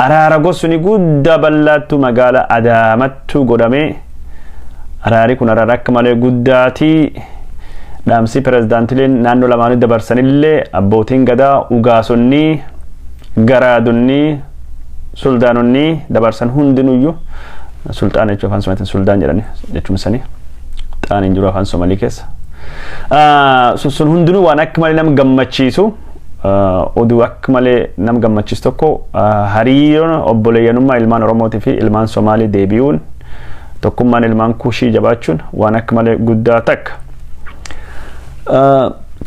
Araara gosni guddaa bal'aattu magaalaa Adaamattu godhame. Araarri kun araara akka malee guddaati. Dhaamsi pirezidaantileen naannoo lamaanii dabarsanillee abbootiin gadaa, ugaasonni, garaadonni, sultaanonni dabarsan hundinuyyuu, sulxaana jechuun afaan Somaaliitiin suldaan jedhani jechuun sanii xaaniin jiru afaan Somaalii keessa. Sun hundinuu waan akka malee nama gammachiisu, oduu akka malee nama gammachiisu tokko, hariiroon obboleeyyanummaa ilmaan Oromootii fi ilmaan Somaalii deebi'uun, tokkummaan ilmaan Kushii jabaachuun waan akka malee guddaa takka.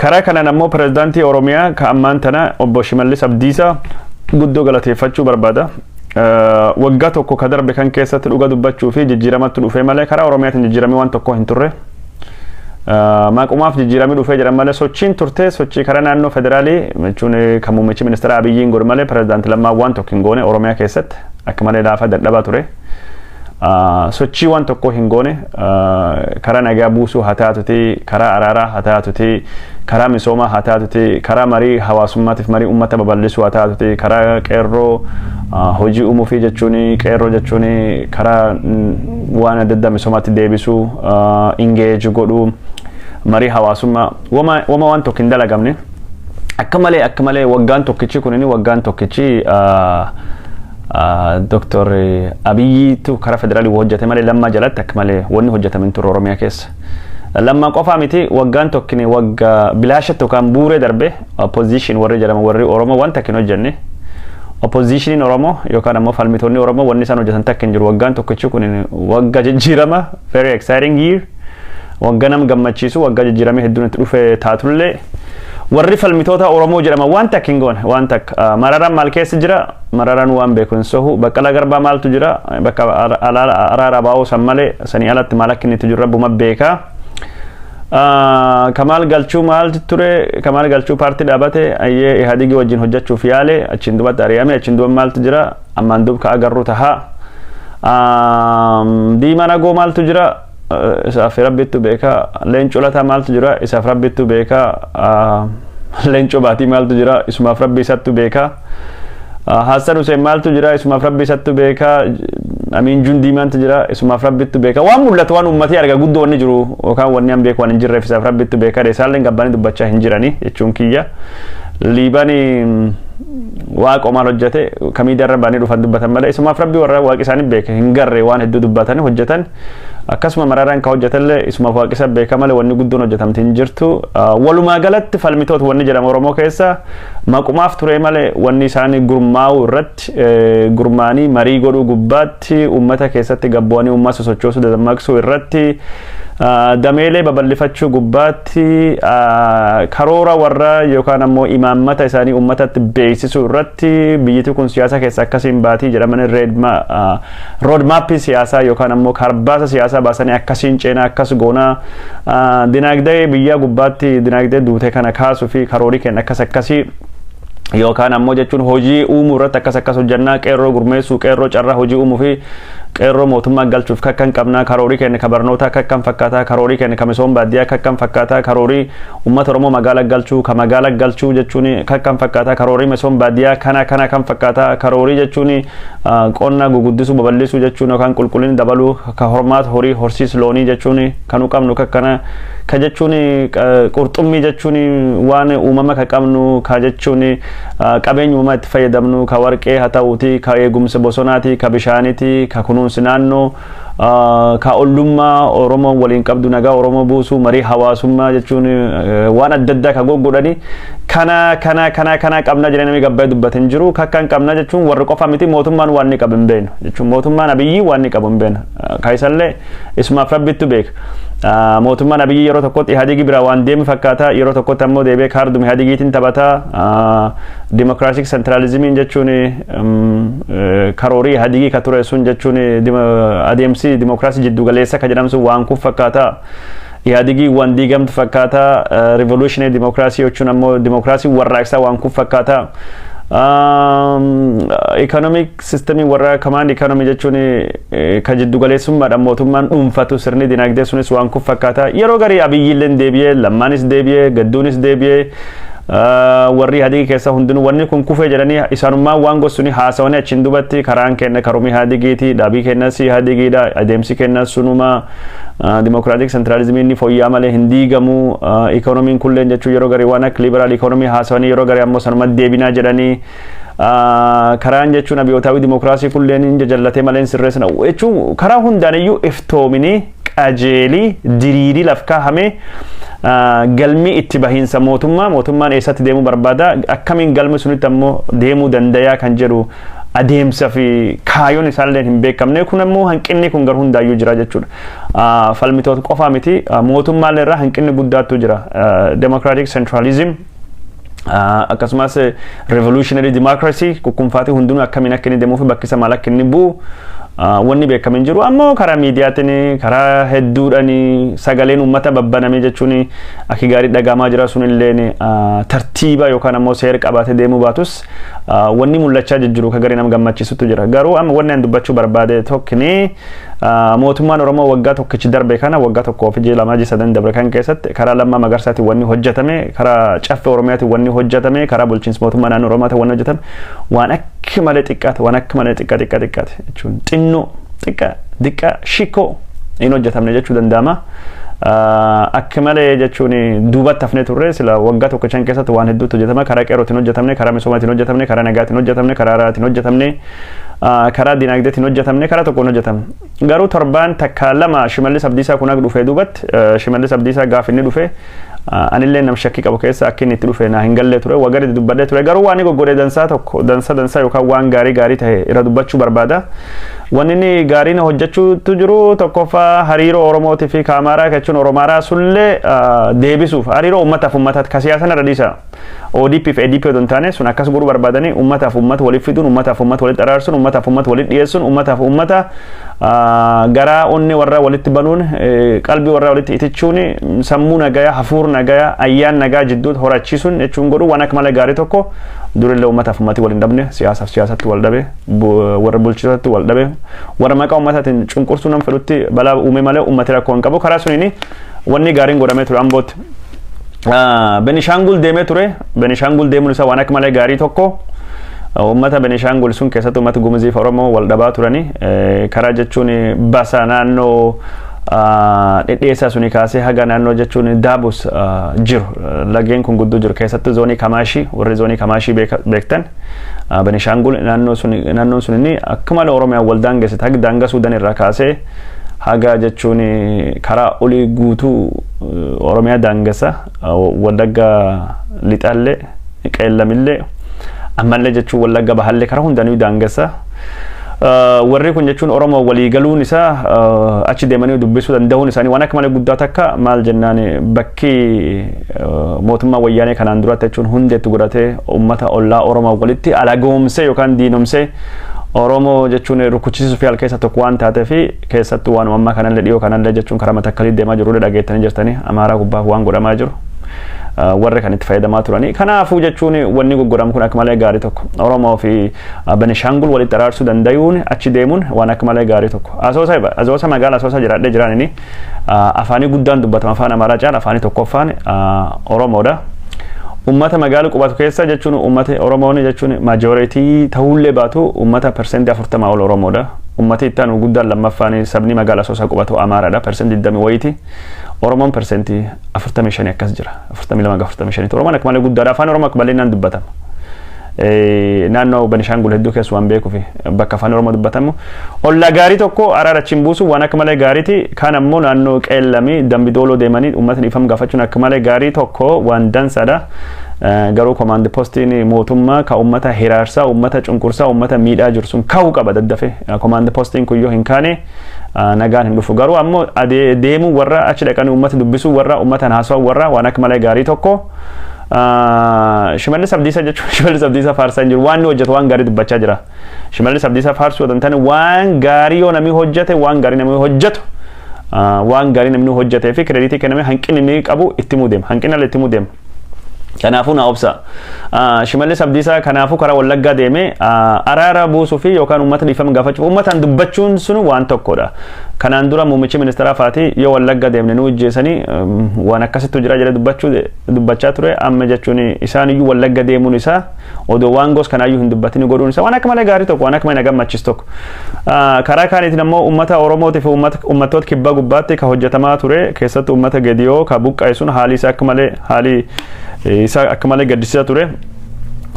Karaa kanaan ammoo pirezidaantii Oromiyaa ka ammaan tana obbo Shimallis Abdiisaa guddoo galateeffachuu barbaada. Waggaa tokko ka darbe kan keessatti dhuga dubbachuu fi jijjiiramatti dhufee malee karaa Oromiyaatiin jijjiiramee waan tokko hin turre. Maqumaaf jijjiiramee dhufee jedhan malee sochiin turte sochii karaa naannoo federaalii jechuun kan muummichi ministeera Abiyyiin godhu malee pirezidaantii Lammaa waan tokko hin goone. Oromiyaa keessatti akka malee laafa dadhabaa ture. Sochii waan tokko hin goone. Karaa nagaa buusuu haa taatuti, karaa araaraa haa taatuti, karaa misoomaa haa taatuti, karaa marii hawaasummaatiif marii uummata babal'isuu haa taatuti, karaa qeerroo hojii uumuu fi jechuun qeerroo jechuun karaa waan adda addaa misoomaatti deebisuu, engage godhuu, marii hawaasummaa, wama waan tokko hin dalagamne. Akka malee waggaan tokkichi kunini waggaan tokkichi Dr. Abiyyiitu karaa federaalii hojjete malee Lammaa jalatti akka malee wanni hojjetame hin turre Oromiyaa keessa. Lammaa qofaa miti, waggaan tokkini waggaa bilaashatti yookaan buuree darbe. Opposition warri jedhaman, warri Oromoo waan takka hin hojjenne. Oppositioniin Oromoo yookaan ammoo falmitoonni Oromoo wanni isaan hojjetan takka hin jiru. Waggaan tokkichi kun waggaa jijjiirama, very exciting year. Waggaa nama gammachiisu, waggaa jijjiiramee hedduun itti dhufe taatullee warri falmitoota Oromoo jedhama waan takka hin goone, waan takka. Mararaan maal keessa jira? Mararaan waan beeku hin sohu. Baqqalaa Garbaa maaltu jira? Bakka araara baa'uu san malee sanii alatti maal akka inni itti jiru rabbuma beekaa. Kamaal Galchuu maaltu ture? Kamaal Galchuu paartii dhaabate, ayyee Ihaadigii wajjin hojjechuuf yaale, achiin dubatti ari'ame. Achiin duba maaltu jira? Ammaan dub ka agarru tahaa. Diimaa Nagoo maaltu jira? Isaaf rabbittu beekaa. Leencoo Lataa maaltu jira? Isaaf rabbittu beekaa. Leencoo Baatii maaltu jira? Isumaaf rabbi isattu beekaa. Hassan Hussein maaltu jira? Isumaaf rabbi isattu beekaa. Amiin Jundii maaltu jira? Isumaaf rabbittu beekaa. Waan mul'atu, waan uummatee arga guddoo wanni jiru yookaan wanni an beeku waan hin jirreef isaaf rabbittu beekaa. Isaallee gabbaanii dubbachaa hin jirani jechuun kiyya. Liibanii Waaqoo maal hojjete? Kamiidarra baanii dhufan dubbatan malee isumaaf rabbi warra waaqi isaanii beeka hin garre waan hedduu dubbatanii hojjetan. Akkasuma Mararaan ka hojjetallee isumaaf waaqi isa beeka malee wanni guddoon hojjetamte hin jirtu. Walumaa galatti falmitoota wanni jedhamu Oromoo keessa maqumaaf ture malee wanni isaanii gurmaa'uu irratti, gurmaanii marii godhuu gubbaatti, uummata keessatti gabbu'anii uummata sosochoosuu dadammaqsuu irratti, dameelee babal'ifachuu gubbaatti, karoora warra yookaan ammoo imaammata isaanii uummatatti beeksisuu irratti, biyyiti kun siyaasa keessa akkasiin baatii jedhaman road mapii siyaasaa yookaan ammoo karbaasa siyaasaa baasanii akkasiin ceenaa, akkas goonaa, dinagdee biyyaa gubbaatti dinagdee duute kana kaasuu fi karoorii kenna akkas akkasii yookaan ammoo jechuun hojii uumuu irratti akkas akkas hojjannaa, qeerroo gurmeessuu, qeerroo carraa hojii uumuu fi qeerroo mootummaa galchuuf kakkan qabnaa, karoorii keenya ka barnootaa kakkan fakkaataa, karoorii keenya ka misooma baadiyyaa kakkan fakkaataa, karoorii uummata Oromoo magaala galchuu ka magaala galchuu jechuun kakkan fakkaataa, karoorii misooma baadiyyaa kana kana kan fakkaataa, karoorii jechuun qonna guguddisuu babal'isuu jechuun yookaan qulqullina dabaluu, ka hormaata horii horsiis loonii jechuun kanu qabnu kakkana, ka jechuun qurxummii jechuun waan uumama ka qabnu, ka jechuun qabeenya uumamaa itti fayyadamnu, ka warqee haa ta'uuti, ka eegumsa bosonaati, ka bishaaniiti, ka kunuunsi naannoo, ka ollummaa Oromoo waliin qabdu, nagaa Oromoo buusuu, marii hawaasummaa jechuun waan adda addaa ka goggodhani kana kana kana kana qabna jedhanii namni gabbee dubbatan jiru. Kakkan qabna jechuun warri qofa miti, mootummaan waan ni qabu hin beeknu jechuun mootummaan Abiyyi waan ni qabu hin beeknu, ka isallee isumaaf rabbittu beeka. Mootummaan Abiyyi yeroo tokkotti Ihaadigii biraa waan deemu fakkaata, yeroo tokkotti ammoo deebi'ee kaarduma Ihaadigiitiin taphata. Democratic centralismiin jechuun karoorii Ihaadigii ka ture sun jechuun adeemsi dimokiraasii jiddu galeessa ka jedhamu sun waan kun fakkaata. Ihaadigii waan diigamtu fakkaata. Revolutionary democracy jechuun ammoo dimokiraasii warraaqsaa waan kun fakkaata. Economic systemii warra command economy jechuun ka jiddu galeessummaadhaan mootummaan dhuunfatu sirni dinagdee sunis waan kun fakkaata. Yeroo garii Abiyyiilleen deebi'ee, Lammaanis deebi'ee, Gadduunis deebi'ee Warri Hadigii keessa hundinuu wanni kun kufee jedhanii isaanummaa waan gosuni haasawanii achiin dubatti karaan kenna karumii Hadigiiti, dhaabii kennas Hadigiidha, adeemsi kennas sunuma, democratic centralismiin ni fooyya'aa malee hin diigamu, ikoonomiin kulleen jechuun yeroo garii waan akka liberal economy haasawanii, yeroo garii ammoo sanuma deebinaa jedhanii, karaan jechuun abiyyootaawi dimokiraasii kulleen hin jajallatee malee hin sirreessina jechuun karaa hundaan iyyuu iftoominii qajeelii diriirii laf kaahame, galmi itti bahiinsa mootummaa, mootummaan eessatti deemuu barbaada, akkamiin galmi sunitti ammoo deemuu dandayaa kan jedhu adeemsa fi kaayoon isaallee hin beekamne. Kun ammoo hanqinni kun gar hundaayyuu jira jechuudha. Falmitoota qofaa miti, mootummaallee irraa hanqinni guddaatu jira. Democratic centralism akkasumas revolutionary democracy kukkunfaatii hundinuu akkamiin akka inni deemuu fi bakki isa maal akka inni bu'u wanni beekame hin jiru. Ammoo karaa miidiyaatiin karaa hedduudhaan sagaleen uummata babbaname jechuun akka gaarii dhagahamaa jira. Sunilleen tartiiba yookaan ammoo seera qabaatee deemuu baatus wanni mul'achaa jijjiru ka garii nama gammachiisutu jira. Garuu amma wanni ani dubbachuu barbaade tokkini, mootummaan Oromoo waggaa tokkichi darbe kana, waggaa 1 fi ji'a 2, ji'a 3 darbe kan keessatti karaa Lammaa Magarsaatiin wanni hojjetame, karaa Caffee Oromiyaatiin wanni hojjetame, karaa bulchiinsa mootummaa naannoo Oromiyaatiin wanni hojjetame waan akka malee xiqqaate, waan akka malee xiqqa xiqqa xiqqaate jechuun xinnoo xiqqa diqqa shikoo hin hojjetamne jechuu danda'ama. Akka malee jechuun duubatti hafnee turre. Sila waggaa tokkichan keessatti waan hedduutu hojjetama. Karaa qeerrootiin hojjetamne, karaa misoomaatiin hojjetamne, karaa nagaatiin hojjetamne, karaa araaraatiin hojjetamne, karaa dinagdeetiin hojjetamne, karaa tokkoon hojjetamne. Garuu torbaan takka lama Shimallis Abdiisaa kun akka dhufee duubatti, Shimallis Abdiisaa gaaf inni dhufe anillee nam shakkii qabu keessa akka inni itti dhufe naa hin gallee ture, waggaa dubbadhee ture. Garuu waan inni goggodhee dansaa tokko, dansa dansaa yookaan waan gaarii gaarii ta'e irra dubbachuu barbaada. Wanni inni gaariin hojjechuutu jiru tokkoffaa hariiroo Oromootii fi Kaamaaraa jechuun Oromaaraa sullee deebisuuf, hariiroo uummataaf uummataatti ka siyaasan irra dhiisa. ODP fi ADP otoo hin taane sun akkas godhuu barbaadanii uummataaf uummata waliif fiduun, uummataaf uummata walitti araarsuun, uummataaf uummata walitti dhiyeessuun, uummataaf uummata garaa onni warra walitti banuun, qalbii warra walitti itichuun, sammuu nagayaa, hafuur nagayaa, ayyaan nagaa jidduutti horachiisuun jechuun godhu waan akka malee gaarii tokko. Durillee uummataaf uummati wal hin dhabne, siyaasaaf siyaasatti wal dhabe, warra bulchitootatti wal dhabe, warra maqaa uummataatiin cunqursuu nam fedhutti balaa uume malee uummati rakkoo hin qabu. Karaa suniini wanni gaariin godhamee ture Ambootti. Benishaangul deemee ture. Benishaangul deemuun isaa waan akka malee gaarii tokko. Uummata Benishaangul sun keessatti uummata Gumuziif Oromoo wal dhabaa turani. Karaa jechuun basa naannoo dhedheessaa suni kaasee haga naannoo jechuun Daabus jiru. Lageen kun gudduu jiru, keessattuu zoonii Kamaashii, warri zoonii Kamaashii beektan. Benishaangul naannoo sun, naannoon sun inni akka malee Oromiyaan wal daangessite, haga daangaa Suudaan irraa kaasee haga jechuun karaa olii guutuu Oromiyaa daangessa, Wallagga Lixaallee, Qeellamillee, ammallee jechuun Wallagga Bahallee karaa hundaanuu daangessa. Warri kun jechuun Oromoo walii galuun isaa, achi deemanii dubbisuu danda'uun isaanii waan akka malee guddaa takka. Maal jennaan, bakki mootummaa Wayyaanee kanaan duratti jechuun hundeetti godhatee uummata ollaa Oromoo walitti alagoomsee yookaan diinomsee Oromoo jechuun rukuchisiisuu fi keessa tokko waan taatee fi keessattuu waan ammaa kanallee dhiyoo kanallee jechuun karaa Matakkalii deemaa jiru dhageettanii jirtanii, Amaaraa gubbaaf waan godhamaa jiru. Warri kan itti fayyadamaa turanii. Kanaafuu jechuun wanni goggoramu kun akka malee gaarii tokko. Oromoo fi Benishangul walitti araarsuu danda'uun, achi deemuun waan akka malee gaarii tokko. Asoosa, Asoosa, magaala Asoosa jiraadhee jiraan inni afaanii guddaan dubbatama afaan Amaaraa caala afaanii tokkoffaan Oromoodha. Ummata magaala qubatu keessa jechuun ummata Oromoon jechuun majority ta'ullee baatu ummata 40% ol Oromoodha. Ummati itti aanu guddaan lammaffaan sabni magaala Asoosaa qubatu Amaaraadha. 20% wayiiti. Oromoon 45% akkas jira. 42 45. Oromoon akka malee guddaadha. Afaan Oromoo akka bal'inaan dubbatama. Naannoo Benishaangul hedduu keessa waan beekuuf bakka afaan Oromoo dubbatamu. Ollaa gaarii tokko araara achiin buusu waan akka malee gaariiti. Kaan ammoo naannoo Qeellamii, Dambidooloo deemanii uummatni ifam gaafachuun akka malee gaarii tokko, waan dansaadha. Garuu command postiin mootummaa ka uummata hiraarsaa, uummata cunqursaa, uummata miidhaa jiru sun ka'uu qaba daddafee. Command postiin kun yoo hin kaane nagaan hin dhufu. Garuu ammoo deemuu warra achi dhaqanii uummata dubbisuu, warra uummataan haasawaa warra waan akka malee gaarii tokko. Shimallis Abdiisaa jechuun Shimallis Abdiisaa faarsaa hin jiru, waan inni hojjetu waan gaarii dubbachaa jira. Shimallis Abdiisaa faarsuu otoo hin taane, waan gaarii yoo namni hojjete, waan gaarii namni hojjetu, waan gaarii namni hojjetee fi credit kenname, hanqinni inni qabu itti himuu deema. Hanqina illee itti himuu deema. Kanaafuu na obsa. Shimallis Abdiisaa kanaafuu karaa Wallaggaa deemee araara buusuu fi yookaan uummata dhiifama gaafachuuf uummataan dubbachuun sun waan tokkodha. Kanaan dura muummichi ministeeraa faati yoo Wallagga deemne nu ijjeessanii waan akkasittu jira jedhee dubbachaa ture. Amma jechuun isaan iyyuu Wallagga deemuun isaa odoo waan gos kanaayyuu hin dubbatin godhuun isaa waan akka malee gaarii tokko, waan akka malee na gammachiisu tokko. Karaa kaaniitiin ammoo uummata Oromootii fi uummattoota kibbaa gubbaatti ka hojjetamaa ture, keessattuu uummata Gediyoo ka buqqa'e sun haalli isaa akka malee gaddisiisaa ture.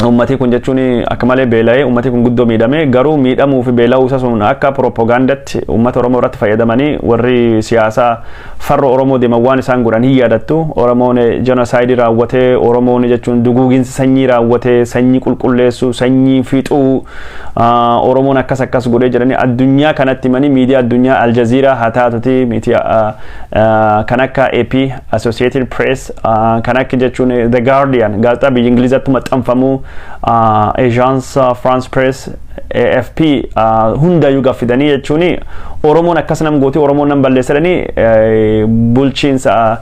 Uummatii kun jechuun akka malee beela'ee, uummatii kun guddoo miidhame. Garuu miidhamuu fi beela'uu isa sun akka propagaandatti uummata Oromoo irratti fayyadamanii warri siyaasaa farra Oromoo deeman waan isaan godhan hin yaadattu. Oromoon genocide raawwatee, Oromoon jechuun duguuginsa sanyii raawwatee, sanyii qulqulleessuu, sanyii fixuu, Oromoon akkas akkas godhee jedhanii addunyaa kanatti himanii, miidiyaa addunyaa Aljazeeraa haa taatuti, miidiyaa kan akka AP, Associated Press, kan akka jechuun The Guardian, gaazexaa biyya Ingilizaatti maxxanfamuu, Agence France Press, AFP, hundayyuu gaffidanii jechuun Oromoon akkas nam gooti, Oromoon nam balleessadhanii bulchiinsa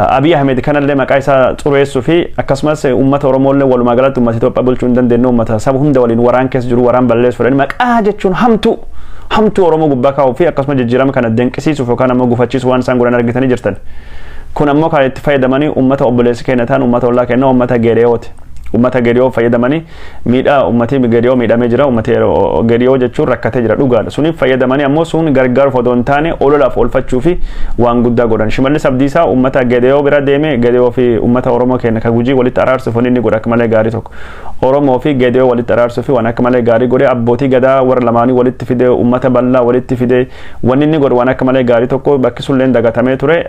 Abiy Ahmed kanallee maqaa isaa xureessuu fi akkasumas uummata Oromoollee walumaa galatti uummata Itoophiyaa bulchuu hin dandeenye, uummata saba hunda waliin waraan keessa jiru, waraan balleessu fedhanii maqaa jechuun hamtuu hamtuu Oromoo gubbaa kaa'uu fi akkasumas jijjiirama kana danqisiisuuf yookaan ammoo gufachiisuuf waan isaan godhan argitanii jirtan. Kun ammoo kan itti fayyadamanii uummata obboleessi keenya ta'an, uummata ollaa keenya, uummata Gedeyooti. Uummata Gediyoo fayyadamanii miidhaa uummatni Gediyoo miidhamee jira, uummati Gediyoo jechuun rakkatee jira, dhugaadha. Suniif fayyadamanii ammoo sun gargaaruuf odoo hin taane ololaaf oolfachuu fi waan guddaa godhan. Shimallis Abdiisaa uummata Gediyoo bira deeme, Gediyoo fi uummata Oromoo keenya ka Gujii walitti araarsuuf wanni inni godhe akka malee gaarii tokko. Oromoo fi Gediyoo walitti araarsuu fi waan akka malee gaarii godhe, abbootii gadaa warra lamaanii walitti fide, uummata bal'aa walitti fide. Wanni inni godhe waan akka malee gaarii tokko. Bakki sunillee dagatamee ture,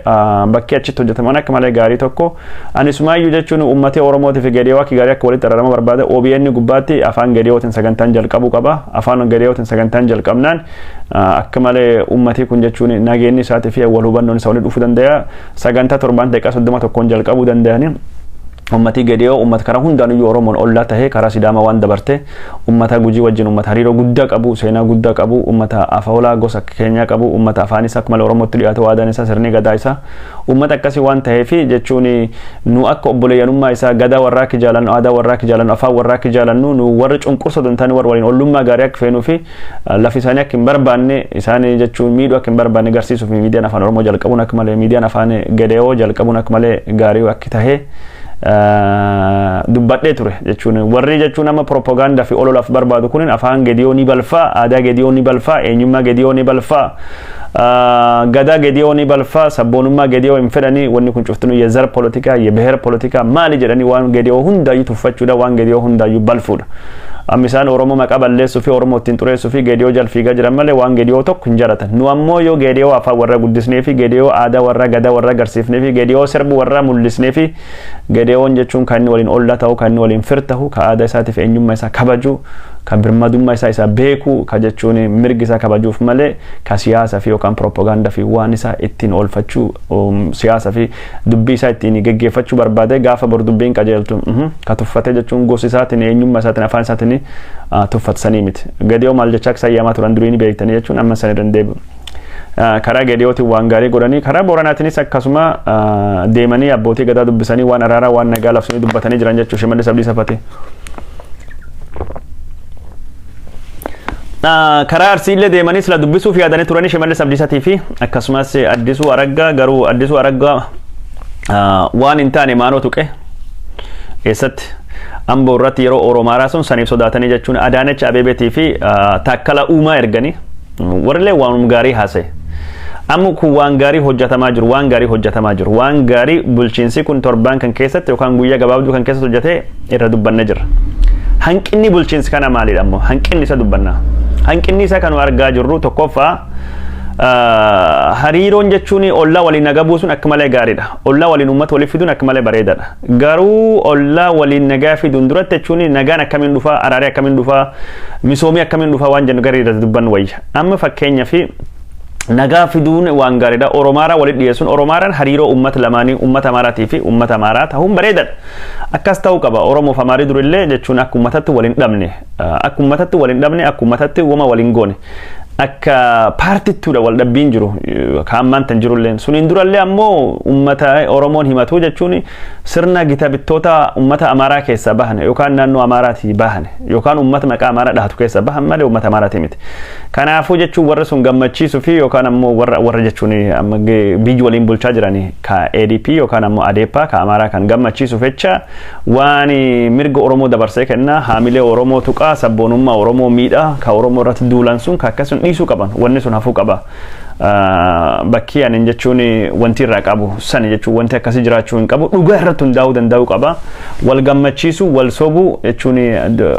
bakki achitti hojjetame waan akka malee gaarii tokko. Ani sumaayyuu jechuun uummati Oromootii fi Gediyoo akka gaarii akka walitti araarama barbaada. OBN gubbaatti afaan Gediyootiin sagantaan jalqabuu qaba. Afaan Gediyootiin sagantaan jalqabnaan akka malee uummati kun jechuun nageenyi isaatii fi wal hubannoon isaa walitti dhufuu danda'a. Sagantaa torbaan daqiiqaa 31 jalqabuu danda'ani. Ummati Gediyoo ummata karaa hundaan iyyuu Oromoon ollaa tahee karaa Sidaamaa waan dabarte, ummata Gujii wajjin ummata hariiroo guddaa qabu, seenaa guddaa qabu, ummata afaolaa gosa keenyaa qabu, ummata afaan isaa akka malee Oromootti dhiyaatu, aadaan isaa, sirni gadaa isaa ummata akkasii waan taheef jechuun nu akka obboleeyyanummaa isaa gadaa warraa akka jaalannu, aadaa warraa akka jaalannu, afaan warraa akka jaalannu, nu warra cunqursa hin taane, warra waliin ollummaa gaarii akka feenuu fi lafi isaanii akka hin barbaanne, isaanii jechuun miidhuu akka hin barbaanne garsiisuuf miidiyaan afaan Oromoo jalqabuun akka malee, miidiyaan afaan Gedeyoo jalqabuun akka malee gaarii akka tahee dubbadhee ture. Jechuun warri jechuun amma propagaandaa fi ololaaf barbaadu kun afaan Gediyoo ni balfaa, aadaa Gediyoo ni balfaa, eenyummaa Gediyoo ni balfaa, gadaa Gediyoo ni balfaa, sabboonummaa Gediyoo hin fedhanii, wanni kun cuftinuu የዘር ፖለቲካ፣ የብሔር ፖለቲካ maali jedhanii waan Gediyoo hundaayyuu tuffachuudha, waan Gediyoo hundaayyuu balfuudha. Amma isaan Oromoo maqaa balleessuu fi Oromoo ittiin xureessuu fi Gediyoo jal fiigaa jiran malee waan Gediyoo tokko hin jaratan. Nu ammoo yoo Gediyoo afaan warra guddisnee fi Gediyoo aadaa warra gadaa warra agarsiifnee fi Gediyoo sirbu warra mul'isnee fi Gedeyoon jechuun kan inni waliin ollaa ta'u, kan inni waliin fir ta'u, ka aadaa isaatiif eenyummaa isaa kabaju, ka birmadummaa isaa isa beeku, ka jechuun mirgi isaa kabajuuf malee ka siyaasa fi yookaan propagaandaa fi waan isaa ittiin oolfachuu, siyaasa fi dubbii isaa ittiin geggeeffachuu barbaade, gaafa bor dubbiin qajeeltu ka tuffate jechuun gosi isaatiin, eenyummaa isaatiin, afaan isaatiin tuffatsanii miti. Gedeyoo maal jechaa akka sayyamaa turan durii ni beektanii jechuun amma sana dandeebi'u. Karaa Gediyootiin waan gaarii godhanii, karaa Booranaatiinis akkasuma deemanii abbootii gadaa dubbisanii waan araaraa, waan nagaa labsanii dubbatanii jiran jechuudha Shimallis Abdiisaa fati. Karaa Arsiillee deemanii sila dubbisuuf yaadanii turanii Shimallis Abdiisatii fi akkasumas Addisuu Araggaa. Garuu Addisuu Araggaa waan hin taane maanoo tuqe eessatti Amboo irratti yeroo Oromaaraa sun saniif sodaatanii jechuun Adaanech Abeebeetii fi Taakkala Uumaa erganii warrillee waan gaarii haasa'e. Amma kun waan gaarii hojjetamaa jiru, waan gaarii hojjetamaa jiru, waan gaarii bulchiinsi kun torbaan kan keessatti yookaan guyyaa gabaabduu kan keessatti hojjetee irra dubbanne jirra. Hanqinni bulchiinsi kana maalidha ammoo? Hanqinni isa dubbanna. Hanqinni isa kan argaa jirru tokkoffaa, hariiroon jechuun ollaa waliin nagaa buusuun akka malee gaariidha. Ollaa waliin uummata waliif fiduun akka malee bareedaadha. Garuu ollaa waliin nagaa fiduun duratti jechuun nagaan akkamiin dhufaa, araarii akkamiin dhufaa, misoomii akkamiin dhufaa waan jennu garii irratti dubbannu wayya. Amma fakkeenyaa fi nagaa fiduun waan gaariidha. Oromaaraa walitti dhiyeessuun, Oromaaraan hariiroo uummata lamaanii, uummata Amaaraatii fi uummata Amaaraa ta'uun bareedaadha. Akkas ta'uu qaba. Oromoof Amaarii durillee jechuun akka uummatatti waliin dhabne. Akka uummatatti waliin dhabne, akka uummatatti wama waliin goone. Akka paartittuudha wal dhabbiin jiru ka ammaan tan jirulleen. Suniin durallee ammoo ummata Oromoon himatu jechuun sirna gita bittoota ummata Amaaraa keessaa bahan yookaan naannoo Amaaraatii bahan yookaan ummata maqaa Amaaraa dhahatu keessaa bahan malee ummata Amaaraatii miti. Kanaafuu jechuun warra sun gammachiisuu fi yookaan ammoo warra jechuun amma biyyi waliin bulchaa jiran ka ADP yookaan ammoo ADEPA ka Amaaraa kan gammachiisuuf jecha waan mirga Oromoo dabarsee kenna, haamilee Oromoo tuqaa, sabboonummaa Oromoo miidhaa, ka Oromoo irratti duulan sun ka akkasuma dhiisuu qaban, wanni sun hafuu qaba. Bakki ani jechuun wanti irraa qabu sani jechuun wanti akkasii jiraachuu hin qabu, dhugaa irratti hundaa'uu danda'uu qaba. Wal gammachiisuu, wal sobuu jechuun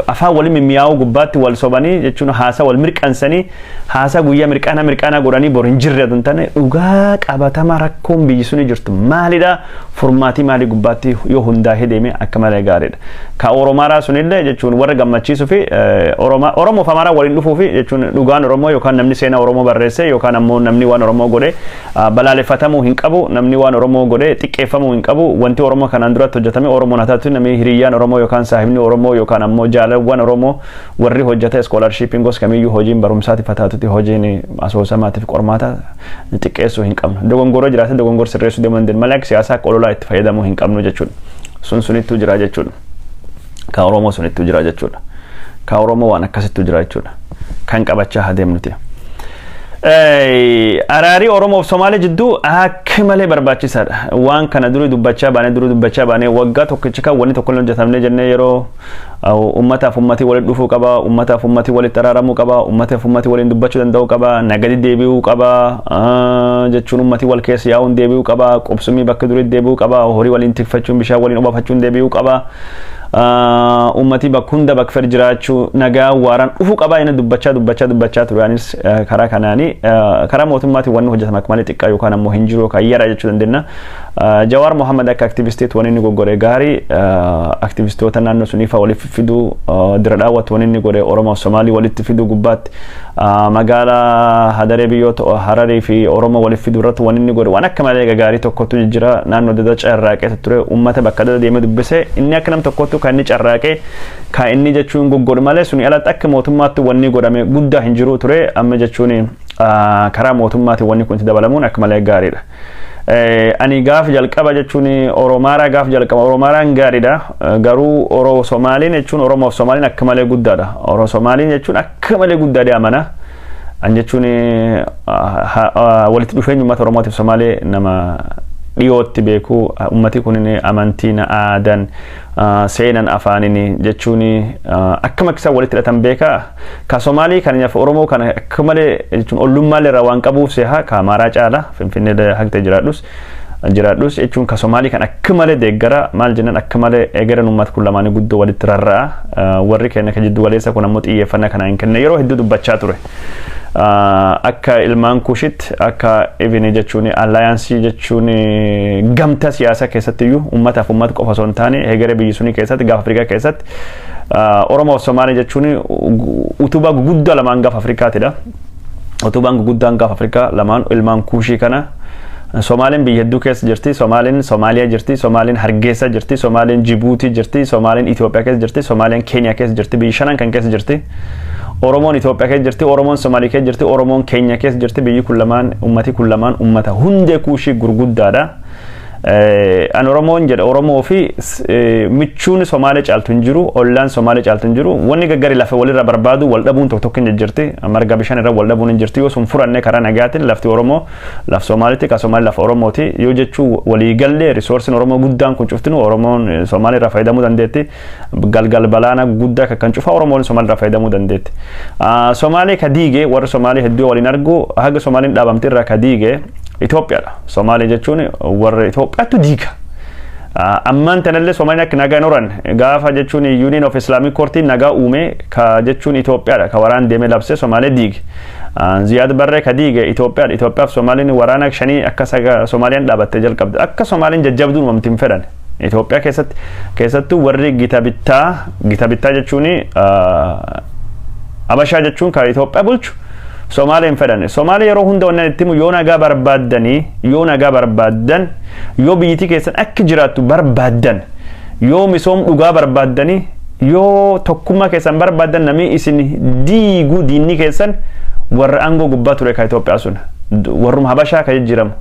afaan walii mimmiyaa'uu gubbaatti wal sobanii jechuun haasaa wal mirqansanii, haasaa guyyaa mirqaana mirqaana godhanii bor hin jirre hin taane, dhugaa qabatama rakkoon biyyi suni jirtu maalidha, furmaatii maalii gubbaatti yoo hundaa'ee deeme akka malee gaariidha. Ka Oromaaraa sunillee jechuun warra gammachiisuu fi Oromoof Amaaraa waliin dhufuu fi jechuun dhugaan Oromoo yookaan namni seenaa Oromoo barreesse yookaan ammoo namni waan Oromoo godhe balaaleffatamuu hin qabu, namni waan Oromoo godhe xiqqeeffamuu hin qabu. Wanti Oromoo kanaan duratti hojjetame Oromoon haa taatu, namni hiriyyaan Oromoo yookaan saahibni Oromoo yookaan ammoo jaalawwan Oromoo warri hojjete scholarshipiin gos kamiyyuu, hojiin barumsaatiif haa taatuti, hojiin asoosamaatiif qormaata xiqqeessuu hin qabnu. Dogongoroo jiraate dogongor sirreessuu deemuu dandeenyu malee akka siyaasaa akka ololaa itti fayyadamuu hin qabnu jechuudha. Sun sunittuu jira jechuudha. Ka Oromoo sunittuu jira jechuudha. Ka Oromoo waan akkasittuu jira jechuudha. Kan qabachaa adeemnuti. Araarii Oromoof Somaalee jidduu akka malee barbaachisaadha. Waan kana durii dubbachaa baanee waggaa tokkicha kan wanni tokko illee hojjetamne jennee yeroo ummataaf ummati walitti dhufuu qaba, ummataaf ummati walitti araaramuu qaba, ummataaf ummati waliin dubbachuu danda'uu qaba, nagadi deebi'uu qaba, jechuun ummati wal keessa yaa'uun deebi'uu qaba, qubsumii bakka duriitti deebi'uu qaba, horii waliin tikfachuun, bishaan waliin obaafachuun deebi'uu qaba. Ummati bakka hunda bakka fedhe jiraachuu, nagaa waaraan dhufuu qaba inni dubbachaa dubbachaa dubbachaa ture. Anis karaa kanaanii karaa mootummaatiin wanni hojjetame akka malee xiqqaa yookaan ammoo hin jiru yookaan yara jechuu dandeenya. Jawaar Mohammad akka aktivistiitti wanni inni goggore gaarii, aktivistoota naannoo sunii fa'aa walitti fiduu dira daawwatu, wanni inni godhe Oromoo fi Somaalii walitti fiduu gubbaatti, magaalaa Hadaree biyyoota Hararii fi Oromoo walitti fiduu irratti wanni inni godhe waan akka malee gaarii tokkotu jira. Naannoo adda addaa carraaqee ture, uummata bakka adda deemee dubbise. Inni akka nam tokkottu kan inni carraaqee kan inni jechuun goggodhu malee suni alatti akka mootummaatti wanni godhame guddaa hin jiru ture. Amma jechuun karaa mootummaatiin wanni kun itti dabalamuun akka malee gaariidha. Ani gaaf jalqaba jechuun Oromaaraa gaaf jalqaba Oromaaraan gaariidha, garuu Oro Somaaliin jechuun Oromoof Somaaliin akka malee guddaadha. Oro Somaaliin jechuun akka malee guddaadha amana. An jechuun walitti dhufeenya uummata Oromootiif Somaalee nama dhiyootti beeku. Ummati kun amantiin, aadaan, seenan, afaaniin jechuun akkam akka isaan walitti hidhatan beeka. Ka Somaalii kan Oromoo kana akka malee jechuun ollummaa irraa waan qabuuf seha ka Amaaraa caala Finfinnee haqtee jiraadhus jechuun ka Somaalii kan akka malee deeggara. Maal jennan, akka malee egeran uummata kun lamaanii guddoo walitti rarra'a. Warri keenya ka jiddu galeessa kun ammoo xiyyeeffannaa kana hin kenne, yeroo hedduu dubbachaa ture. Akka ilmaan Kushitti akka even jechuun alliance jechuun gamtaa siyaasaa keessatti iyyuu uummataaf uummata qofa osoo hin taane hegeree biyyi sunii keessatti, gaafa Afrikaa keessatti Oromoo fi Somaalee jechuun utubaa guguddaa lamaan gaafa Afrikaatidha. Utubaan guguddaan gaafa Afrikaa lamaan ilmaan Kuushii kana. Somaaleen biyya hedduu keessa jirti. Somaaleen Somaaliyaa jirti. Somaaleen Hargeysa jirti. Somaaleen Jibuutii jirti. Somaaleen Itoophiyaa keessa jirti. Somaaleen Keeniyaa keessa jirti. Biyyi shanan kan keessa jirti. Oromoon Itoophiyaa keessa jirti. Oromoon Somaalii keessa jirti. Oromoon Keeniyaa keessa jirti. Biyyi kun lamaan, ummati kun lamaan ummata hundee Kuushii gurguddaadha. An Oromoon jedha, Oromoo fi michuun Somaalee caaltu hin jiru, ollaan Somaalee caaltu hin jiru. Wanni gaggari lafa walirra barbaadu wal dhabuun tokko tokko hin jirti. Marga bishaan irra wal dhabuun hin jirti. Yoo sun furanne karaa nagaatiin lafti Oromoo laf Somaalitti, ka Somaalii lafa Oromooti. Yoo jechuu waliigallee resourceiin Oromoo guddaan kun cuftinu Oromoon Somaalii irraa fayyadamuu dandeetti. Galgal balaana guddaa kan cufa Oromoon Somaalii irraa fayyadamuu dandeetti. Somaalee ka diige, warri Somaalii hedduu waliin argu, haga Somaaliin dhaabamte irraa ka diige Itoophiyaadha. Somaalee jechuun warra Itoophiyaatu diiga. Ammaan tanallee Somaaliin akka nagaa hin horan gaafa jechuun Union of Islamic Courtiin nagaa uume ka jechuun Itoophiyaadha ka waraan deemee labsee Somaalee diige. Ziyaad Barree ka diige Itoophiyaadha. Itoophiyaaf Somaaliin waraana shanii akka Somaaliyaan dhaabattee jalqabde. Akka Somaaliin jajjabduun uumamti hin fedhan. Itoophiyaa keessatti keessattuu warri gita bittaa jechuun Abashaa jechuun ka Itoophiyaa bulchu Somaalee hin fedhan. Somaalee yeroo hunda wannan itti himu, yoo nagaa barbaaddanii, yoo nagaa barbaaddan, yoo biyyittii keessan akka jiraattu barbaaddan, yoo misoom dhugaa barbaaddanii, yoo tokkummaa keessan barbaaddan, namni isin diiguu diinni keessan Warra aangoo gubbaa ture ka Itoophiyaa sun warruma Habashaa ka jijjiiramu.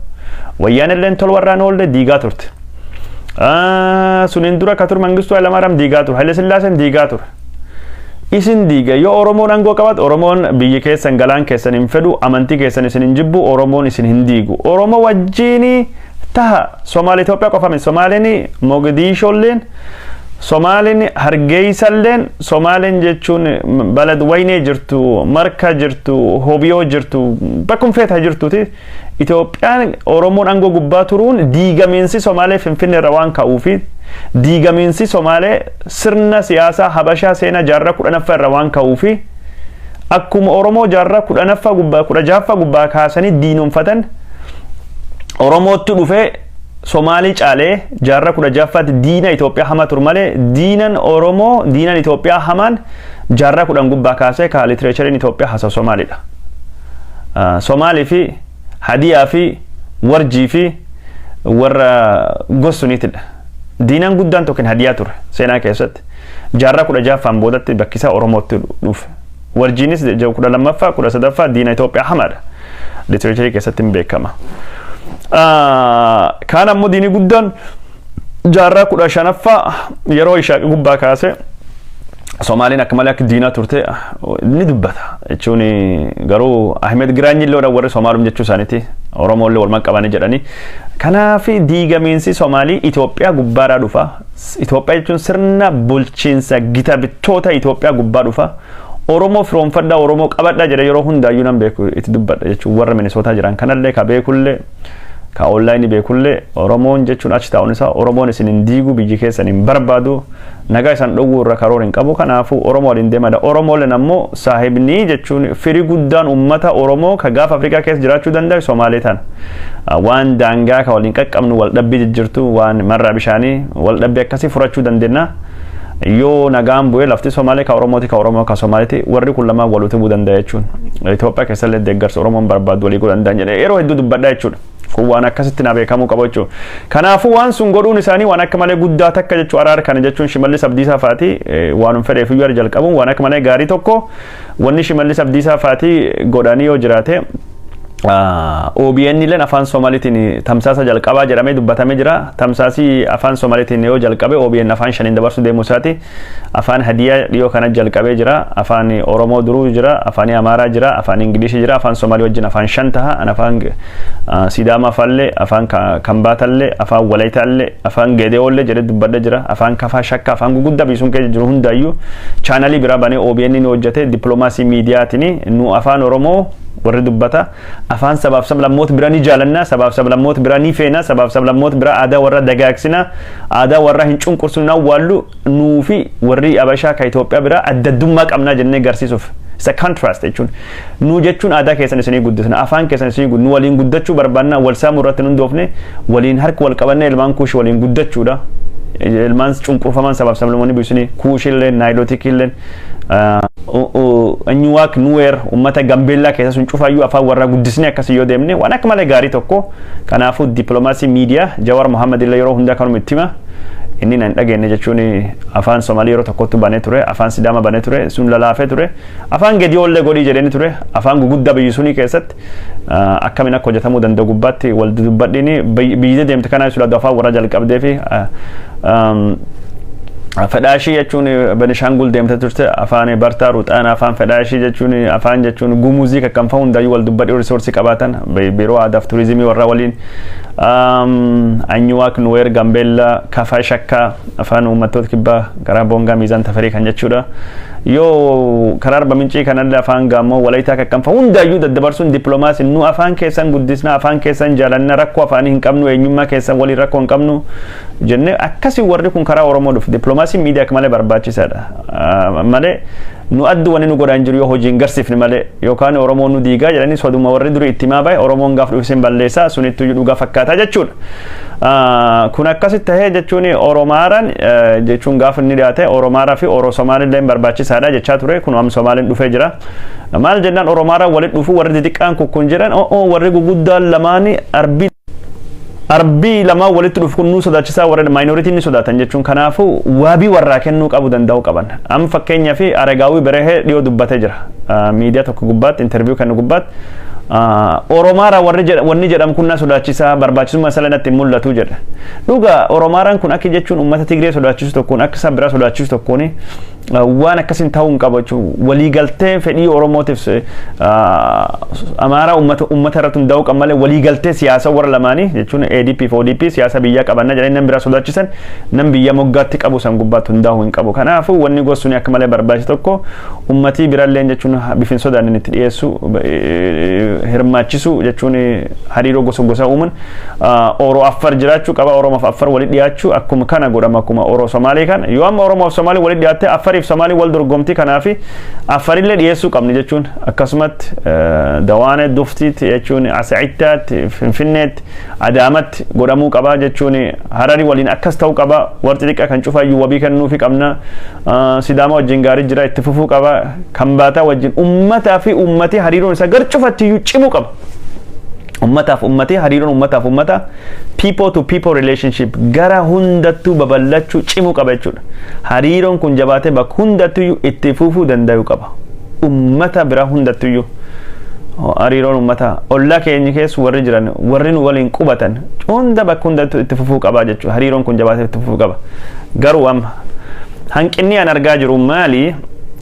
Wayyaanilleen tol warraan oolle diigaa turte. Suniin dura ka ture Mangistuu Hayilamaariyaam diigaa ture. Haile Sillaaseen diigaa ture. Isin diiga. Yoo Oromoon aangoo qabatu, Oromoon biyyi keessan, galaan keessan hin fedhu, amantii keessan isin hin jibbu, Oromoon isin hin diigu. Oromoo wajjiini taha. Somaali Itoophiyaa qofa miti. Somaaliin Mogadishoolleen, Somaaliin Hargeysalleen, Somaaliin jechuun balad waynee jirtu, Marka jirtu, Hobiyoo jirtu, bakkum feeta jirtuti. Itoophiyaan Oromoon aangoo gubbaa turuun diigamiinsi Somaalee Finfinnee irra waan ka'uufi, diigamiinsi Somaalee sirna siyaasaa Habashaa seenaa jaarraa 10ffaa irra waan ka'uufi, akkuma Oromoo jaarraa 10ffaa gubbaa, 16ffaa gubbaa kaasanii diinomfatan, Oromootti dhufee Somaalii caalee jaarraa 16ffaatti diina Itoophiyaa hama ture malee, diinan Oromoo, diinan Itoophiyaa hamaan jaarraa 10 gubbaa kaasee ka literaturiin Itoophiyaa haasa'u Somaaliidha. Somaalii fi Hadiyaa fi Warjii fi warra gosuniitidha. Diinan guddaan tokko Hadiyaa ture seenaa keessatti. Jaarraa 16ffaan boodatti bakkisaa Oromootti dhufe. Warjiinis 12ffaa, 13ffaa diina Itoophiyaa hamaadha. Literaturii keessatti hin beekama. Kaan ammoo diinii guddaan jaarraa 15ffaa yeroo Ishaaqi gubbaa kaase Somaaliin akka malee akka diinaa turte ni dubbata. Jechuun garuu Ahmed Giraanyi illee warri Somaalum jechuu isaaniiti. Oromoollee walumaa qabanii jedhanii. Kanaaf diigamiinsi Somaalii Itoophiyaa gubbaadhaa dhufa. Itoophiyaa jechuun sirna bulchiinsa gita bittoota Itoophiyaa gubbaa dhufa. Oromoo firoonfadhaa, Oromoo qabadhaa jedhe yeroo hundaayyuu nan beeku itti dubbadha jechuun warra Minisootaa jiran kanallee ka beekullee, ka onlineii beekullee, Oromoon jechuun achi taa'uun isaa Oromoon isin hin diigu, biyyi keessan hin barbaadu, nagaa isaan dhowwuu irra karoora hin qabu. Kanaafuu Oromoo waliin deemadha. Oromooleen ammoo saahibnii jechuun firii guddaan uummata Oromoo ka gaafa Afrikaa keessa jiraachuu danda'u Somaalee tana. Waan daangaa ka waliin qaqqabnu, wal dhabbii jijjiirtu, waan marraa bishaanii wal dhabbii akkasii furachuu dandeenya. Yoo nagaan bu'ee lafti Somaalee ka Oromooti, ka Oromoo ka Somaaliiti, warri kun lamaan wal utubuu danda'a jechuun. Itoophiyaa keessallee deeggarsa Oromoon barbaadu walii godhuu danda'an jedhee yeroo hedduu dubbadha jechuudha. Kun waan akkasitti na beekamuu qabu jechuudha. Kanaafuu waan sun godhuun isaanii waan akka malee guddaa takka jechuudha. Araara kana jechuun Shimallis Abdiisaa faati waan hin fedheef iyyuu jalqabuun waan akka malee gaarii tokko. Wanni Shimallis Abdiisaa faati godhanii yoo jiraate, OBN illeen afaan Somaaliitiin tamsaasa jalqabaa jedhamee dubbatamee jira. Tamsaasii afaan Somaaliitiin yoo jalqabe, OBN afaan shaniin dabarsuu deemuu isaati. Afaan Hadiyaa dhiyoo kana jalqabee jira. Afaan Oromoo duruu jira. Afaan Amaaraa jira. Afaan Ingilishii jira. Afaan Somaalii wajjin afaan shan taha. An afaan Sidaamaa faallee, afaan Kambaatallee, afaan Walayitaallee, afaan Gedeoollee jedhee dubbadhee jira. Afaan Kafaa, Shakka, afaan guguddaa biyyi sun keessa jiru hundaayyuu channelii biraa banee OBN ni hojjete. Dippiloomaasii miidiyaatiin nu afaan Oromoo warri dubbata, afaan sabaaf sablammoota bira ni jaalanna, sabaaf sablammoota bira ni feena, sabaaf sablammoota bira aadaa warra dagaagsina, aadaa warra hin cunqursinu, awwaallu, nuu fi warri Abashaa ka Itoophiyaa bira adda addummaa qabnaa jennee garsiisuuf. Isa contrast jechuun nu jechuun aadaa keessan isinii guddisna, afaan keessan isinii guddisna, waliin guddachuu barbaanna, wal saamuu irratti nun doofne, waliin harka wal qabanne ilmaan Kuush waliin guddachuudha. Ilmaan cunqurfaman sabaaf sablammoonni bisunii Kuushillee, Naayilotikillee, Anyuwaak, Nuweer, uummata Gambeellaa keessa sun cufaayyuu afaan warraa guddisnee akkasii yoo deemne waan akka malee gaarii tokko. Kanaafuu dippiloomaasii miidiyaa Jawar Mohaammed illee yeroo hundaa kanuma itti hima. Inni na hin dhageenye jechuun afaan Somaalii yeroo tokkotti banee ture, afaan Sidaama banee ture, sun lalaafee ture, afaan Gediyoollee godhii jedhanii ture. Afaan guguddaa biyyi sunii keessatti akkamiin akka hojjetamuu danda'u gubbaatti wal dubbadhiini biyyi deemte kanaa sula afaan warra jalqabdee fi Fedhaashii jechuun Benishaangul deemte turte, afaan Bartaa Ruxaan, afaan Fedhaashii jechuun, afaan jechuun Gumuzii kakkanfa hundayyuu wal dubbadhii resourceii qabaatan biiroo aadaaf turizimii warra waliin Anyuwaak, Nuweer, Gambeellaa, Kafaa, Shakkaa, afaan uummattoota kibbaa karaa Boongaa, Miizaan Tafarii kan jechuudha. Yoo karaa Arba Mincii kanallee afaan Gaammoo, Walaytaa kakkanfa hundayyuu daddabarsuun dippiloomaasii nu afaan keessan guddisna, afaan keessan jaalanna, rakkoo afaanii hin qabnu, eenyummaa keessan waliin rakkoo hin qabnu jennee akkasii warri kun karaa Oromoo dhufu. Dippiloomaasiin miidiyaa akka malee barbaachisaadha. Malee nu addu wanni nu godhaan jiru yoo hojiin garsiifne malee, yookaan Oromoon nu diigaa jedhanii soduma warri durii itti himaa bahe, Oromoon gaaf dhufe isin balleessaa sunittuu dhugaa fakkaataa jechuudha. Kun akkasitti tahee jechuun Oromaaraan jechuun gaafa inni dhiyaate Oromaaraa fi Oro Somaalillee barbaachisaadha jechaa ture. Kun amma Somaaliin dhufee jira. Maal jennaan Oromaaraan walitti dhufu warri xixiqqaan kukkun jedhan, o'oo, warri guguddaan lamaanii arbii Arbii lamaan walitti dhufu kun nuu sodaachisaa, warra minorityn ni sodaatan jechuun. Kanaafuu waabii warraa kennuu qabu danda'uu qaban. Amma fakkeenyaa fi Aragaawii Berehee dhiyoo dubbatee jira. Miidiyaa tokko gubbaatti, interview kennu gubbaatti, Oromaara warri wanni jedhamu kun na sodaachisaa, barbaachisummaa isaa natti hin mul'atu jedha. Dhuga, Oromaaraan kun akka jechuun uummata Tigree sodaachisu tokkoon, akka isaan biraa sodaachisu tokkoon, waan akkasiin ta'uu hin qabu jechuun. Waliigaltee fedhii Oromootiif Amaaraa uummata irratti hundaa'uu qaba malee, waliigaltee siyaasa warra lamaanii jechuun ADP fi ODP siyaasa biyyaa qabanna jedhanii nam biraa sodaachisan, nam biyya moggaatti qabu san gubbaatti hundaa'uu hin qabu. Kanaafuu wanni gosuun akka malee barbaachisu tokko, uummatii birallee jechuun bifin sodaan itti dhiyeessu, hirmaachisu jechuun, hariiroo gosa gosa uuman, Oro Affar jiraachuu qaba. Oromoof Affar walitti dhiyaachuu akkuma kana godhama, akkuma Oro Somaalii kana. Yoo amma Oromoof Somaalii walitti dhiyaatte, Affariif Somaalii wal dorgomti. Kanaafi Affarillee dhiyeessuu qabni jechuun, akkasumatti Dawaane Duftiitti jechuun, Asa'ittaatti, Finfinneetti, Adaamatti godhamuu qaba jechuun, Harari waliin akkas ta'uu qaba. Warri xixiqqaa kan cufaayyuu wabii kennuufi qabna. Sidaama wajjin gaarii jira, itti fufuu qaba. Kambaataa wajjin ummataa fi ummati hariiroon isaa gar cufattiyyuu cimuu qaba. Ummataaf ummati hariiroon, ummataaf ummata, people to people relationship gara hundattuu babal'achuu, cimuu qaba jechuudha. Hariiroon kun jabaatee bakka hundattuyyuu itti fufuu danda'uu qaba. Ummata bira hundattuyyuu hariiroon ummata ollaa keenya keessa warri jiran, warri nu waliin qubatan hunda, bakka hundattuu itti fufuu qaba jechuudha. Hariiroon kun jabaatee itti fufuu qaba. Garuu amma hanqinni an argaa jiru maali?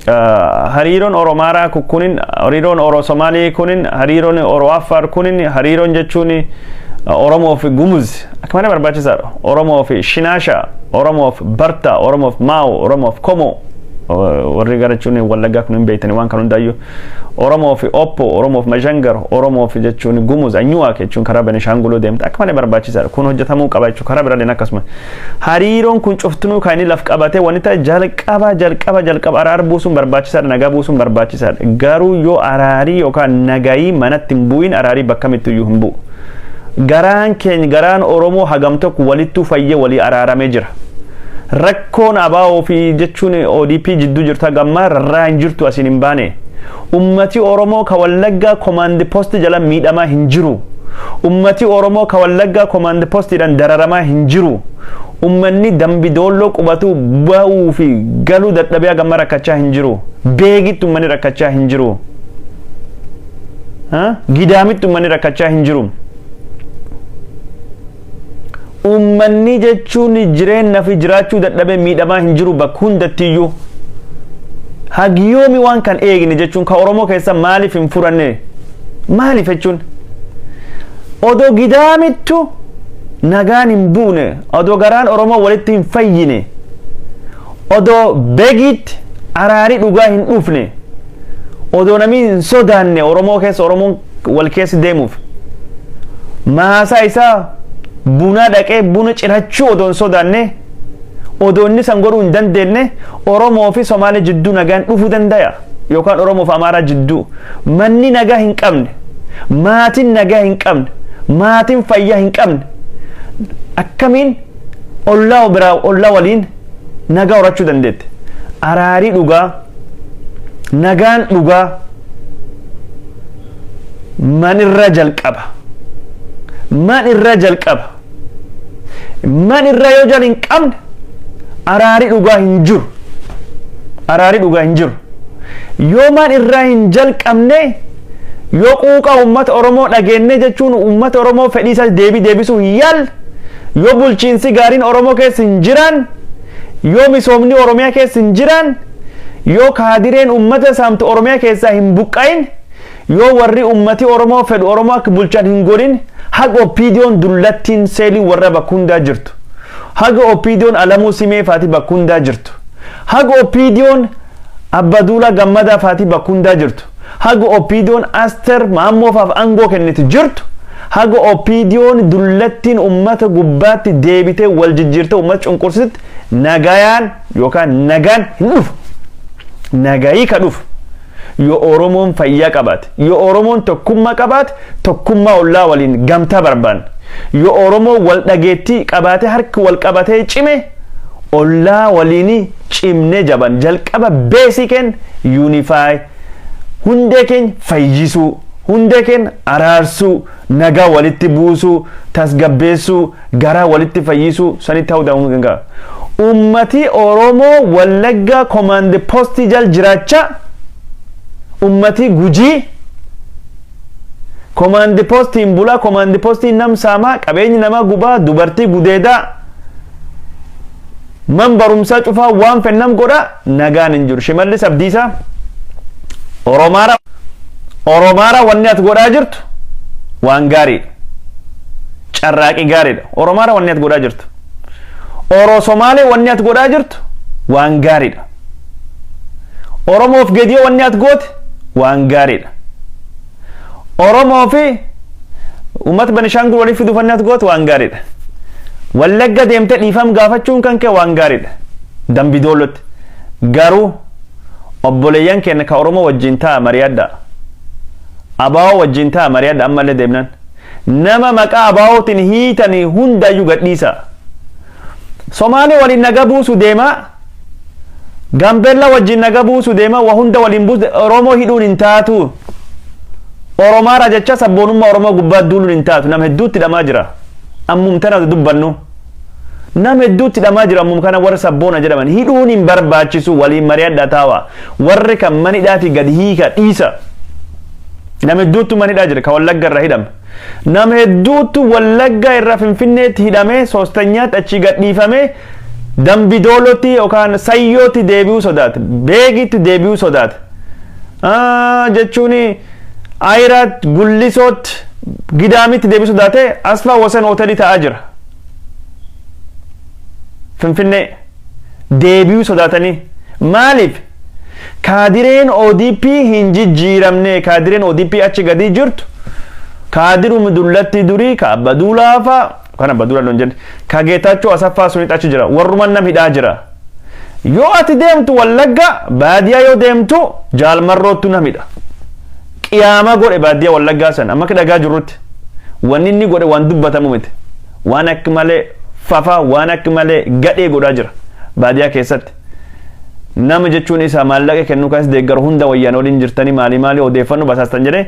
Hariiroon Oromaaraa kunin, hariiroon Oro Somaalii kunin, hariiroon Oro Affaar kunin, hariiroon jechuun Oromoo fi Gumuz akka malee barbaachisaadha. Oromoo fi Shinaasha, Oromoo fi Barta, Oromoo fi Maawo, Oromoo fi Komo, warri gara jechuun Wallaggaa kun hin beektani waan kan hundaayyuu. Oromoo fi Oppo, Oromoo fi Mashangar, Oromoo fi jechuun Gumuz, Anyuwaak jechuun karaa Benishaanguloo deemte, akka malee barbaachisaadha. Kun hojjetamuu qaba jechuudha. Karaa biraalleen akkasuma. Hariiroon kun cuftinuu kan inni laf qabatee wanni ta'e, jalqaba jalqaba jalqaba araara buusuun barbaachisaadha, nagaa buusuun barbaachisaadha. Garuu yoo araarii yookaan nagayii manatti hin bu'in, araarii bakka kamittiyyuu hin bu'u. Garaan keenya, garaan Oromoo hagam tokko walittuu fayyee walii araaramee jira? Rakkoon ABO fi jechuun ODP jidduu jirtu hagammaa rarraa hin jirtu, asiin hin baane. Ummati Oromoo ka Wallaggaa command post jala miidhamaa hin jiru. Ummati Oromoo ka Wallaggaa command postiidhaan dararamaa hin jiru. Ummanni Dambi Doolloo qubatu ba'uu fi galuu dadhabee hagamma rakkachaa hin jiru. Beegitti ummanni rakkachaa hin jiru. Gidaamitti ummanni rakkachaa hin jiru. Ummanni jechuun jireenya fi jiraachuu dadhabee miidhamaa hin jiru bakka hundattiyyuu. Hagiyoomi waan kan eegne jechuun, ka Oromoo keessa maaliif hin furanne? Maaliif jechuun, odoo Gidaamittu nagaan hin buune, odoo garaan Oromoo walitti hin fayyine, odoo Begitti araarii dhugaa hin dhufne, odoo namni hin sodaanne Oromoo keessa, Oromoon wal keessa deemuuf maasaa isaa buna dhaqee buna cirachuu odoo hin sodaanne, odoo inni san godhuu hin dandeenye, Oromoo fi Somaalee jidduu nagaan dhufuu danda'a? Yookaan Oromoo fi Amaaraa jidduu manni nagaa hin qabne, maatiin nagaa hin qabne, maatiin fayyaa hin qabne, akkamiin ollaa biraa, ollaa waliin nagaa horachuu dandeette? Araarii dhugaa, nagaan dhugaa man irra jalqaba. Man irra jalqaba. Man irra yoo jal hin qabne, araarii dhugaa hin jiru. Araarii dhugaa hin jiru. Yoo man irraa hin jalqabne, yoo quuqa uummata Oromoo dhageenne jechuun uummata Oromoo fedhii isaa deebii deebisuu hin yaal, yoo bulchiinsi gaariin Oromoo keessa hin jiran, yoo misoomni Oromiyaa keessa hin jiran, yoo kaadireen uummata saamtu Oromiyaa keessaa hin buqqa'in, yoo warri uummati Oromoo fedhu Oromoo akka bulchan hin godhin, haga OPDOn dullattiin seelii warra bakka hundaa jirtu, haga OPDOn Alamuu Simee faati bakka hundaa jirtu, haga OPDOn Abbaduulaa Gammadaa faati bakka hundaa jirtu, haga OPDOn Aster Maammoo faaf aangoo kennitu jirtu, haga OPDOn dullattiin ummata gubbaatti deebitee wal jijjiirtee ummata cunqursititti, nagayaan yookaan nagaan hin dhufu. Nagayii ka dhufu yoo Oromoon fayyaa qabaate, yoo Oromoon tokkummaa qabaate, tokkummaa ollaa waliin gamtaa barbaanne, yoo Oromoon wal dhageettii qabaate, harki wal qabatee cime, ollaa waliin cimnee jaban. Jalqaba base keenya unify, hundee keenya fayyisuu. Hundee keenya araarsuu, nagaa walitti buusuu, tasgabbeessuu, garaa walitti fayyisuu sanitti ta'uu danda'a. Ummati Oromoo Wallaggaa command postii jal jiraachaa, ummati Gujii command postiin bulaa, command postiin nam saamaa, qabeenyi namaa gubaa, dubartii gudeedaa, man barumsaa cufaa, waan fennam godha, nagaan hin jiru. Shimallis Abdiisaa, Oromaara, Oromaara, wanni ati godhaa jirtu waan gaariidha. Carraaqii gaariidha. Oromaara, wanni ati godhaa jirtu. Oro Somaalee, wanni ati godhaa jirtu waan gaariidha. Oromoof Gediyoo, wanni ati goote waan gaariidha. Oromoo fi uummata Benishaangul waliif fiduuf wanni ati goote waan gaariidha. Wallagga deemtee dhiifam gaafachuun kan kee waan gaariidha. Dambidoolotti. Garuu obboleeyyan keenya ka Oromoo wajjin ta'a mari'adha. Abaawoo wajjin ta'a mari'adha ammallee deemnan. Nama maqaa abaawootiin hiitanii hundayyuu gadhiisa. Somaalee waliin naga buusu deemaa. Gambeella wajjin naga buusu deemaa, waa hunda waliin buusu, Oromoo hidhuun hin taatu. Oromaara jecha sabboonummaa Oromoo gubbaa duuluun hin taatu. Nama hedduutti hidhamaa jira. Ammum tana dubbannu. Nama hedduutti hidhamaa jira ammum kana. Warra sabboona jedhaman hidhuun hin barbaachisu, waliin mari'adha taawa. Warri kan manidhaatii gadi hiika dhiisa. Nama hedduutu manidhaa jira ka Wallagga irra hidhame. Nama hedduutu Wallagga irra Finfinneetti hidhamee, soostanyaatti achii gadhiifamee, Dambidoolotti yookaan Sayyootti deebi'uu sodaate. Beegitti deebi'uu sodaate. Jechuun Ayiraat, Gullisootti, Gidaamitti deebi'uu sodaate, Asfaa Wasan hoteelii ta'aa jira. Finfinnee deebi'uu sodaatanii. Maaliif? Kaadireen ODP hin jijjiiramne. Kaadireen ODP achi gadi jirtu kaadiruma dullatti durii ka Abba Duulaa fa'a kan Abba Duulaa loon jenne, ka Geetaachoo Asaffaa sunitti achi jira, warruman nam hidhaa jira. Yoo ati deemtu Wallagga baadiyaa yoo deemtu, Jaalmarroottu nam hidha. Qiyaama godhe baadiyaa Wallaggaa san. Amma akka dhagaa jirrutti wanni inni godhe waan dubbatamu miti. Waan akka malee fafa, waan akka malee gadhee godhaa jira baadiyaa keessatti. Nama jechuun isaa maallaqa kennuu kaas deeggaru hunda wayyaan waliin jirtanii, maalii maalii odeeffannoo basaastan jedhee.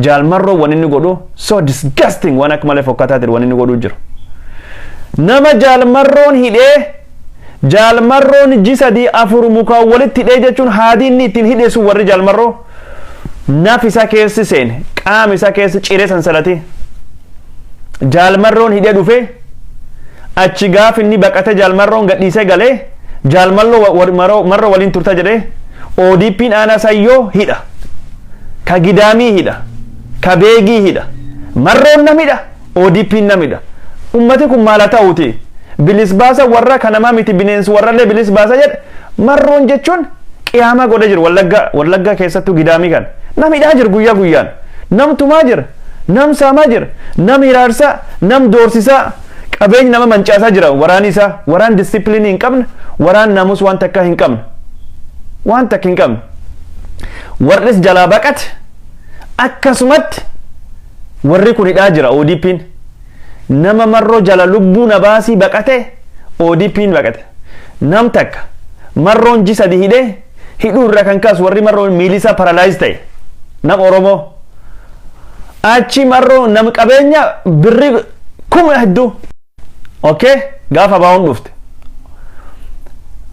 Jaalmarroo wanni inni godhu so disgusting, waan akka malee fokkataa ta'e wanni inni godhuu jiru. Nama Jaalmarroon hidhee, Jaalmarroon ji 3 4 mukaan walitti hidhee jechuun, haadii inni ittiin hidhee sun, warri Jaalmarroo naf isa keessi seene, qaama isa keessa ciree sansalatii. Jaalmarroon hidhee dhufee, achi gaaf inni baqate Jaalmarroon gadhiisee galee, Jaalmarroo marroo waliin turta jedhee ODP'n aanaa Sayyoo hidha. Ka Gidaamii hidha. Ka Beegii hidha. Marroon namidha. ODP'n namidha. Ummati kun maal haa ta'uuti? Bilis baasa warra kanamaa miti, bineensi warrallee bilis baasa jedhe. Marroon jechuun qiyaamaa godhee jiru Wallagga, Wallagga keessattuu Gidaamii kan. Nam hidhaa jiru guyyaa guyyaan. Nam tumaa jira. Nam saamaa jira. Nam hiraarsaa. Nam doorsisaa. Qabeenya nama mancaasaa jira waraanni isaa. Waraan discipline hin qabne. Waraan naamus waan takka hin qabne. Waan takka hin qabne. Warris jalaa baqate. Akkasumatti warri kun hidhaa jira ODP'n. Nama Marroo jala lubbuu na baasii baqate, ODP'n baqate. Nam takka Marroon ji 3 hidhee, hidhuu irra kan kaasu warri Marroo miilli isaa paralyze ta'e. Nam Oromoo. Achi Marroo nam qabeenya birrii kuma hedduu. Okay, gaafa baa'uun dhufte.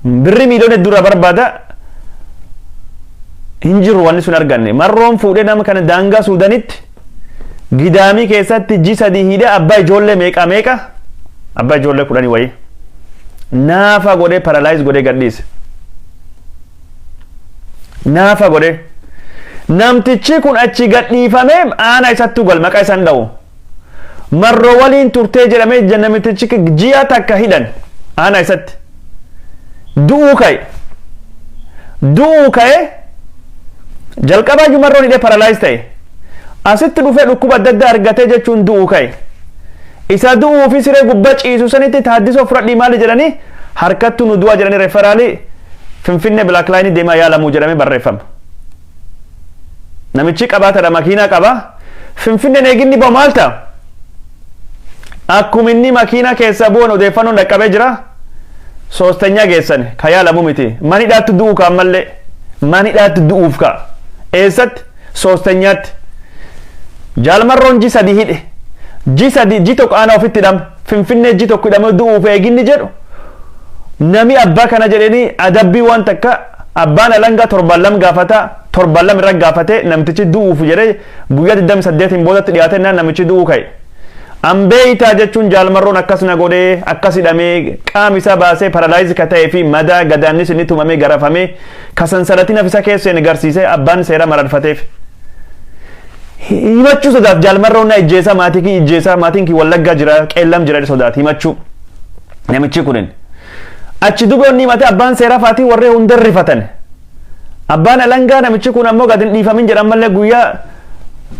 Birrii miiliyoona hedduu irraa barbaada. Hin jiru wanni sun arganne. Marroon fuudhee nama kana daangaa Suudanitti Gidaamii keessatti ji 3 hidhee, abbaa ijoollee meeqa meeqa, abbaa ijoollee 10 wayii naafa godhee, paralyze godhee gadhiise. Naafa godhee. Namtichi kun achi gadhiifamee aanaa isattuu gal, maqaa isaan dha'u. Marroo waliin turtee jedhamee namtichi ji'a 1 hidhan aanaa isatti. Du'uu ka'e. Du'uu ka'e, jalqabaa marroon hidhee paralyze ta'e. Asitti dhufee dhukkuba adda addaa argatee jechuun du'uu ka'e. Isa du'uu fi siree gubbaa ciisu sanitti taaddisoo fudhadhii maali jedhanii, harkattu nu du'a jedhanii, referral Finfinnee Black Lion deemaa yaalamuu jedhamee barreeffama. Namichi qabaatadha, makiinaa qaba. Finfinneen eeginni ba'u maal ta'a? Akkuma inni makiinaa keessa bu'an odeeffannoon dhaqqabee jira. Soostenyaa geessan ka yaalamu miti. Mani hidhaatti du'uu ka ammallee. Mani hidhaatti du'uuf ka'a. Eessatti? Soostenyaatti. Jaalmarroon ji 3 hidhe, ji 3, ji 1 aanaa ofitti hidhame, Finfinnee ji 1 hidhame du'uuf eeginni jedhu. Nami abbaa kana jedhanii adabbii waan takka abbaan alangaa 2 torban gaafata, 2 torban irra gaafate. Namtichi du'uuf jedhee guyyaa 28 boodatti dhiyaate naan namichi du'uu ka'e. Ambeeyitaa jechuun Jaalmarroon akkas na godhee, akkas hidhamee, qaama isaa baasee, paralyze ka ta'ee fi madaa gadaannis inni tumamee garafamee ka sansalatiin afisa keessa hin garsiisee abbaan seera mararfateef. Himachuu sodaat. Jaalmarroon na ijjeesaa, maatii kii ijjeesaa, maatiin kii Wallaggaa jira, Qeellam jira, sodaat himachuu. Namichi kunin. Achi duboonni himate, abbaan seeraa faatii warree hunda rifatan. Abbaan alangaa namichi kun ammoo gad hin dhiifamin jedhan mallee guyyaa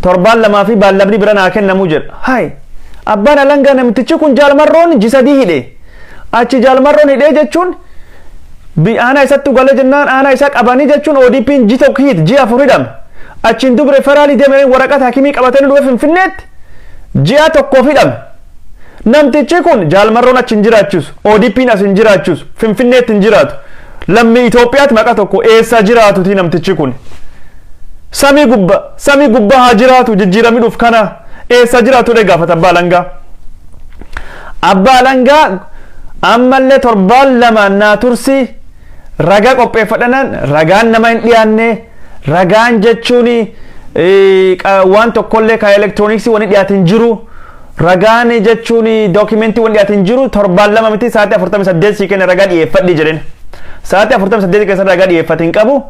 2 torban fi baallabni bira naa kennamuu jedha. Hai, abbaan alangaa namtichi kun Jaalmarroon ji 3 hidhe. Achi Jaalmarroon hidhee jechuun aanaa isatti galee jennaan aanaa isaa qabanii jechuun ODP'n ji 1 hiit, ji'a 4 hidhame. Achiin dubre referral deemanii waraqata hakimii qabatanii dhufe Finfinneetti ji'a 1f hidhame. Namtichi kun Jaalmarroon achi hin jiraachisu, ODP'n as hin jiraachisu, Finfinneetti hin jiraatu. Lammii Itoophiyaatti maqaa tokko eessa jiraatuti namtichi kun? Samii gubbaa, samii gubbaa haa jiraatu, jijjiiramni dhuuf kana eessa jiraatu dhe gaafata abbaa alangaa. Abbaa alangaa ammallee 2 torban naa tursi, ragaa qopheeffadhanaan ragaan nama hin dhiyaanne. Ragaan jechuun waan tokkollee ka elektirooniksii wani dhiyaate hin jiru. Ragaan jechuun dookimentii wani dhiyaate hin jiru. 2 torban miti, sa'aatii 48 sii kenna, ragaa dhiyeeffadhi jedheen. Sa'aatii 48 keessatti ragaa dhiyeeffate hin qabu.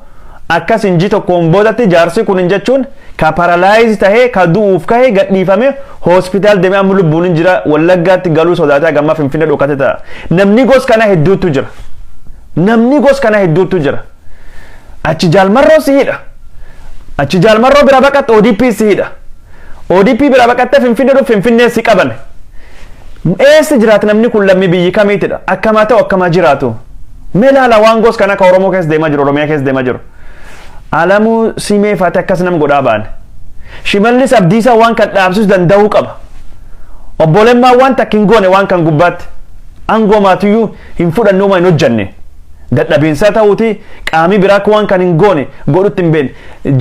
Akkas hin ji 1n boodatti jaarsi kun jechuun ka paralyze tahee ka du'uuf kahe gadhiifame, hospitaal deemee amma lubbuun hin jira. Wallaggaatti galuu sodaatee gammaa Finfinnee dhokate ta'a. Namni gos kana hedduutu jira. Namni gos kana hedduutu jira. Achi Jaalmarroo si hidha. Achi Jaalmarroo bira baqatte, ODP si hidha. ODP bira baqattee Finfinnee dhufu, Finfinnee si qaban. Eessa jiraata namni kun? Lammii biyyi kamiitidha? Akkamaa ta'u, akkamaa jiraatu? Mee ilaala waan gos kana ka Oromoo keessa deemaa jiru, Oromiyaa keessa deemaa jiru. Alamuu Simee faate akkas nam godhaa baane. Shimallis Abdiisaa waan kan dhaabsisuu danda'uu qaba. Obboleemmaa waan takka hin goone waan kan gubbaatti. Aangoo maatiyyuu hin fudhanne, hin hojjanne. Dadhabiinsaa ta'uuti qaamii biraa akka waan kan hin goone godhutti hin beekne.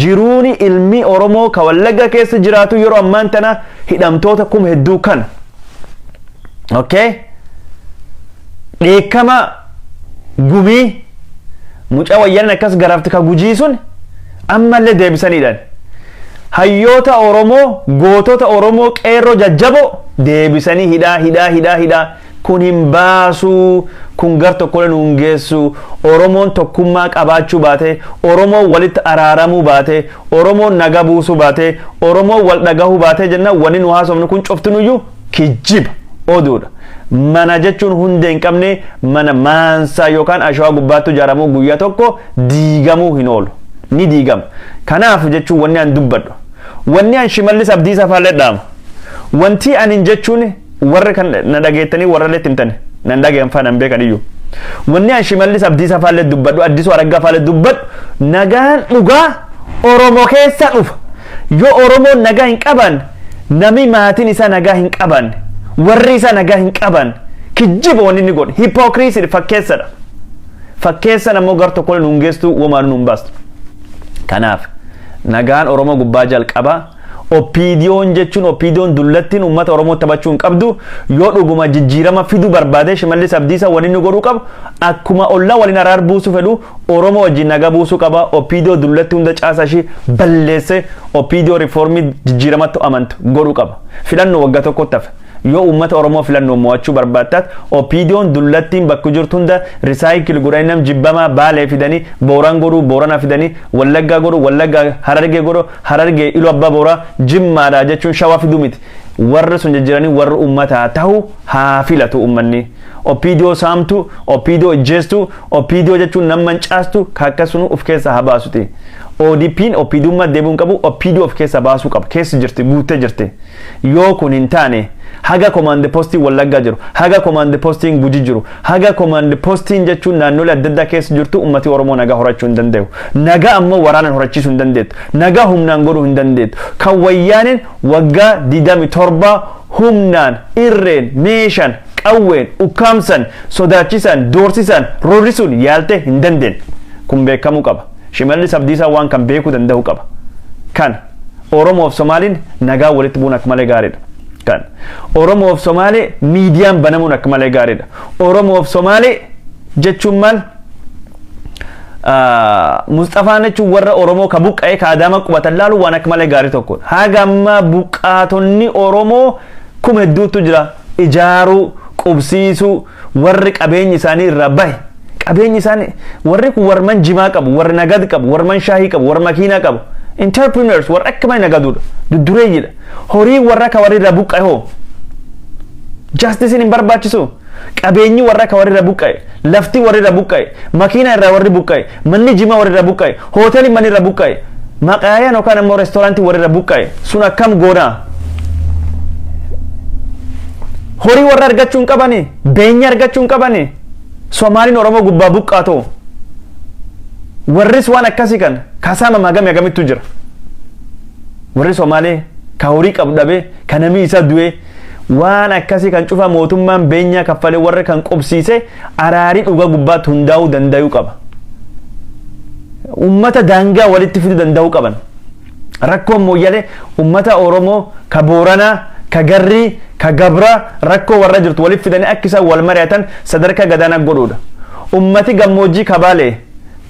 Jiruuni ilmi Oromoo ka Wallagga keessa jiraatu yeroo ammaan tana hidhamtoota kuma hedduu kana. Okay? Dheekkama Gumii mucaa wayyaan akkas garafti ka Gujii sun ammallee deebisaniidhaan. Hayyoota Oromoo, gootota Oromoo, qeerroo jajjaboo deebisanii hidhaa, hidhaa, hidhaa, hidhaa. Kun hin baasuu, kun gar tokkollee nu hin geessu. Oromoon tokkummaa qabaachuu baate, Oromoon walitti araaramuu baate, Oromoon naga buusuu baate, Oromoon wal dhagahuu baate jenna wanni nu haasofnu kun cuftinuyyuu kijjiba, oduudha. Mana jechuun hundee hin qabne, mana maansaa yookaan ashawaa gubbaatti ijaaramuu guyyaa tokko diigamuu hin oolu. Ni diigama. Kanaaf jechuun wanni an dubbadhu. Wanni an Shimallis Abdiisaa faallee dhaamu. Wanti anin jechuun warra kan na dhageettanii warra illee himtani nan dhagayan faa nan beekan iyyuu. Wanni an Shimallis Abdiisaa faallee dubbadhu, Addisuu Araggaa faallee dubbadhu, nagaan dhugaa Oromoo keessa dhufa. Yoo Oromoon nagaa hin qaban, nami maatiin isaa nagaa hin qaban, warri isaa nagaa hin qaban, kijjiba wanni inni godhe, hypocrisy, fakkeessadha. Fakkeessan ammoo gar tokko nuun geesstu, womaan nuun baastu. Kanaaf nagaan Oromoo gubbaa jalqaba. OPDOn jechuun OPDOn dullattiin uummata Oromoo taphachuu hin qabdu. Yoo dhuguma jijjiirama fiduu barbaade, Shimallis Abdiisaa wanni inni godhuu qabu, akkuma ollaa waliin araar buusuu fedhu, Oromoo wajjin nagaa buusuu qaba. OPDO dullatti hunda caasaa ishii balleesse, OPDO riifoormii jijjiiramatti amantu godhuu qaba. Filannoo waggaa tokkotti hafe. Yoo uummata Oromoo filannoo mo'achuu barbaaddaat, OPDOn dullattiin bakka jirtu hunda recycle godhanii, nam jibbamaa Baalee fidanii Booran godhuu, Boorana fidanii Wallaggaa godhuu, Wallaggaa Harargee godhuu, Harargee Iluu Abbaa Booraa, Jimmaadha jechuun Shawaa fiduu miti. Warri sun jijjiiranii warri uummataa ta'u haa filatu uummanni. OPDO saamtu, OPDO ijjeestu, OPDO jechuun nam mancaastu ka akkasuma of keessaa haa baasuti. ODP'n OPDummaa deebi'uu hin qabu, OPDO of keessaa baasuu qaba. Keessa jirti, guuttee jirti. Yoo kun hin taane, haga command postiin Wallaggaa jiru, haga command postiin Guji jiru, haga command postiin jechuun naannolee adda addaa keessa jirtu, ummati Oromoo nagaa horachuu hin danda'u. Nagaa ammoo waraanaan horachiisuu hin dandeettu. Nagaa humnaan godhuu hin dandeettu. Kan Wayyaaneen waggaa 27 humnaan, irreen, meeshaan, qawween ukkaamsan, sodaachisan, doorsisan, roorrisuun yaalte hin dandeenye. Kun beekamuu qaba. Shimallis Abdiisaa waan kan beekuu danda'u qaba. Kana. Oromoof Somaaliin nagaa walitti bu'uun akka malee gaariidha. Kan Oromoof Somaalee miidiyaan banamuun akka malee gaariidha. Oromoof Somaalee jechuun maal? Mustafaan jechuun warra Oromoo ka buqqa'ee ka Adaama qubatan laalu waan akka malee gaarii tokko. Haga ammaa buqqaatonni Oromoo 8000tu jira. Ijaaruu, qubsiisuu, warri qabeenyi isaanii irraa bahe. Qabeenyi isaanii warri kun warman jimaa qabu, warri nagad qabu, warman shaahii qabu, warra makiinaa qabu. Entrepreneurs warra akka malee nagaduudha. Duddureeyyiidha. Horii warra ka warri irraa buqqa'e hoo? Justiceiin hin barbaachisu. Qabeenyi warra ka warri irraa buqqa'e, lafti warri irraa buqqa'e, makiinaa irraa warri buqqa'e, manni jimaa warri irraa buqqa'e, hoteelii manni irraa buqqa'e, maqaayaan yookaan ammoo reestooraantii warri irraa buqqa'e sun akkam goonaa? Horii warra argachuu hin qabani, beenya argachuu hin qabani. Somaaliin Oromoo gubbaa buqqaatoo. Warris waan akkasii kan kasaama hagamii hagamittu jira. Warri Somaalee ka horii qabu dhabee, ka namni isa du'ee, waan akkasii kan cufa mootummaan beenyaa kaffalee warra kan qubsiise araarii dhugaa gubbaatti hundaa'uu danda'uu qaba. Ummata daangaa walitti fiduu danda'uu qaban. Rakkoon Mooyyalee ummata Oromoo ka Booranaa, ka Garrii, ka Gabraa rakkoo warra jirtu walitti fidanii akka isaan wal mari'atan sadarkaa gadaanaa godhuudha. Ummati gammoojjii ka Baalee,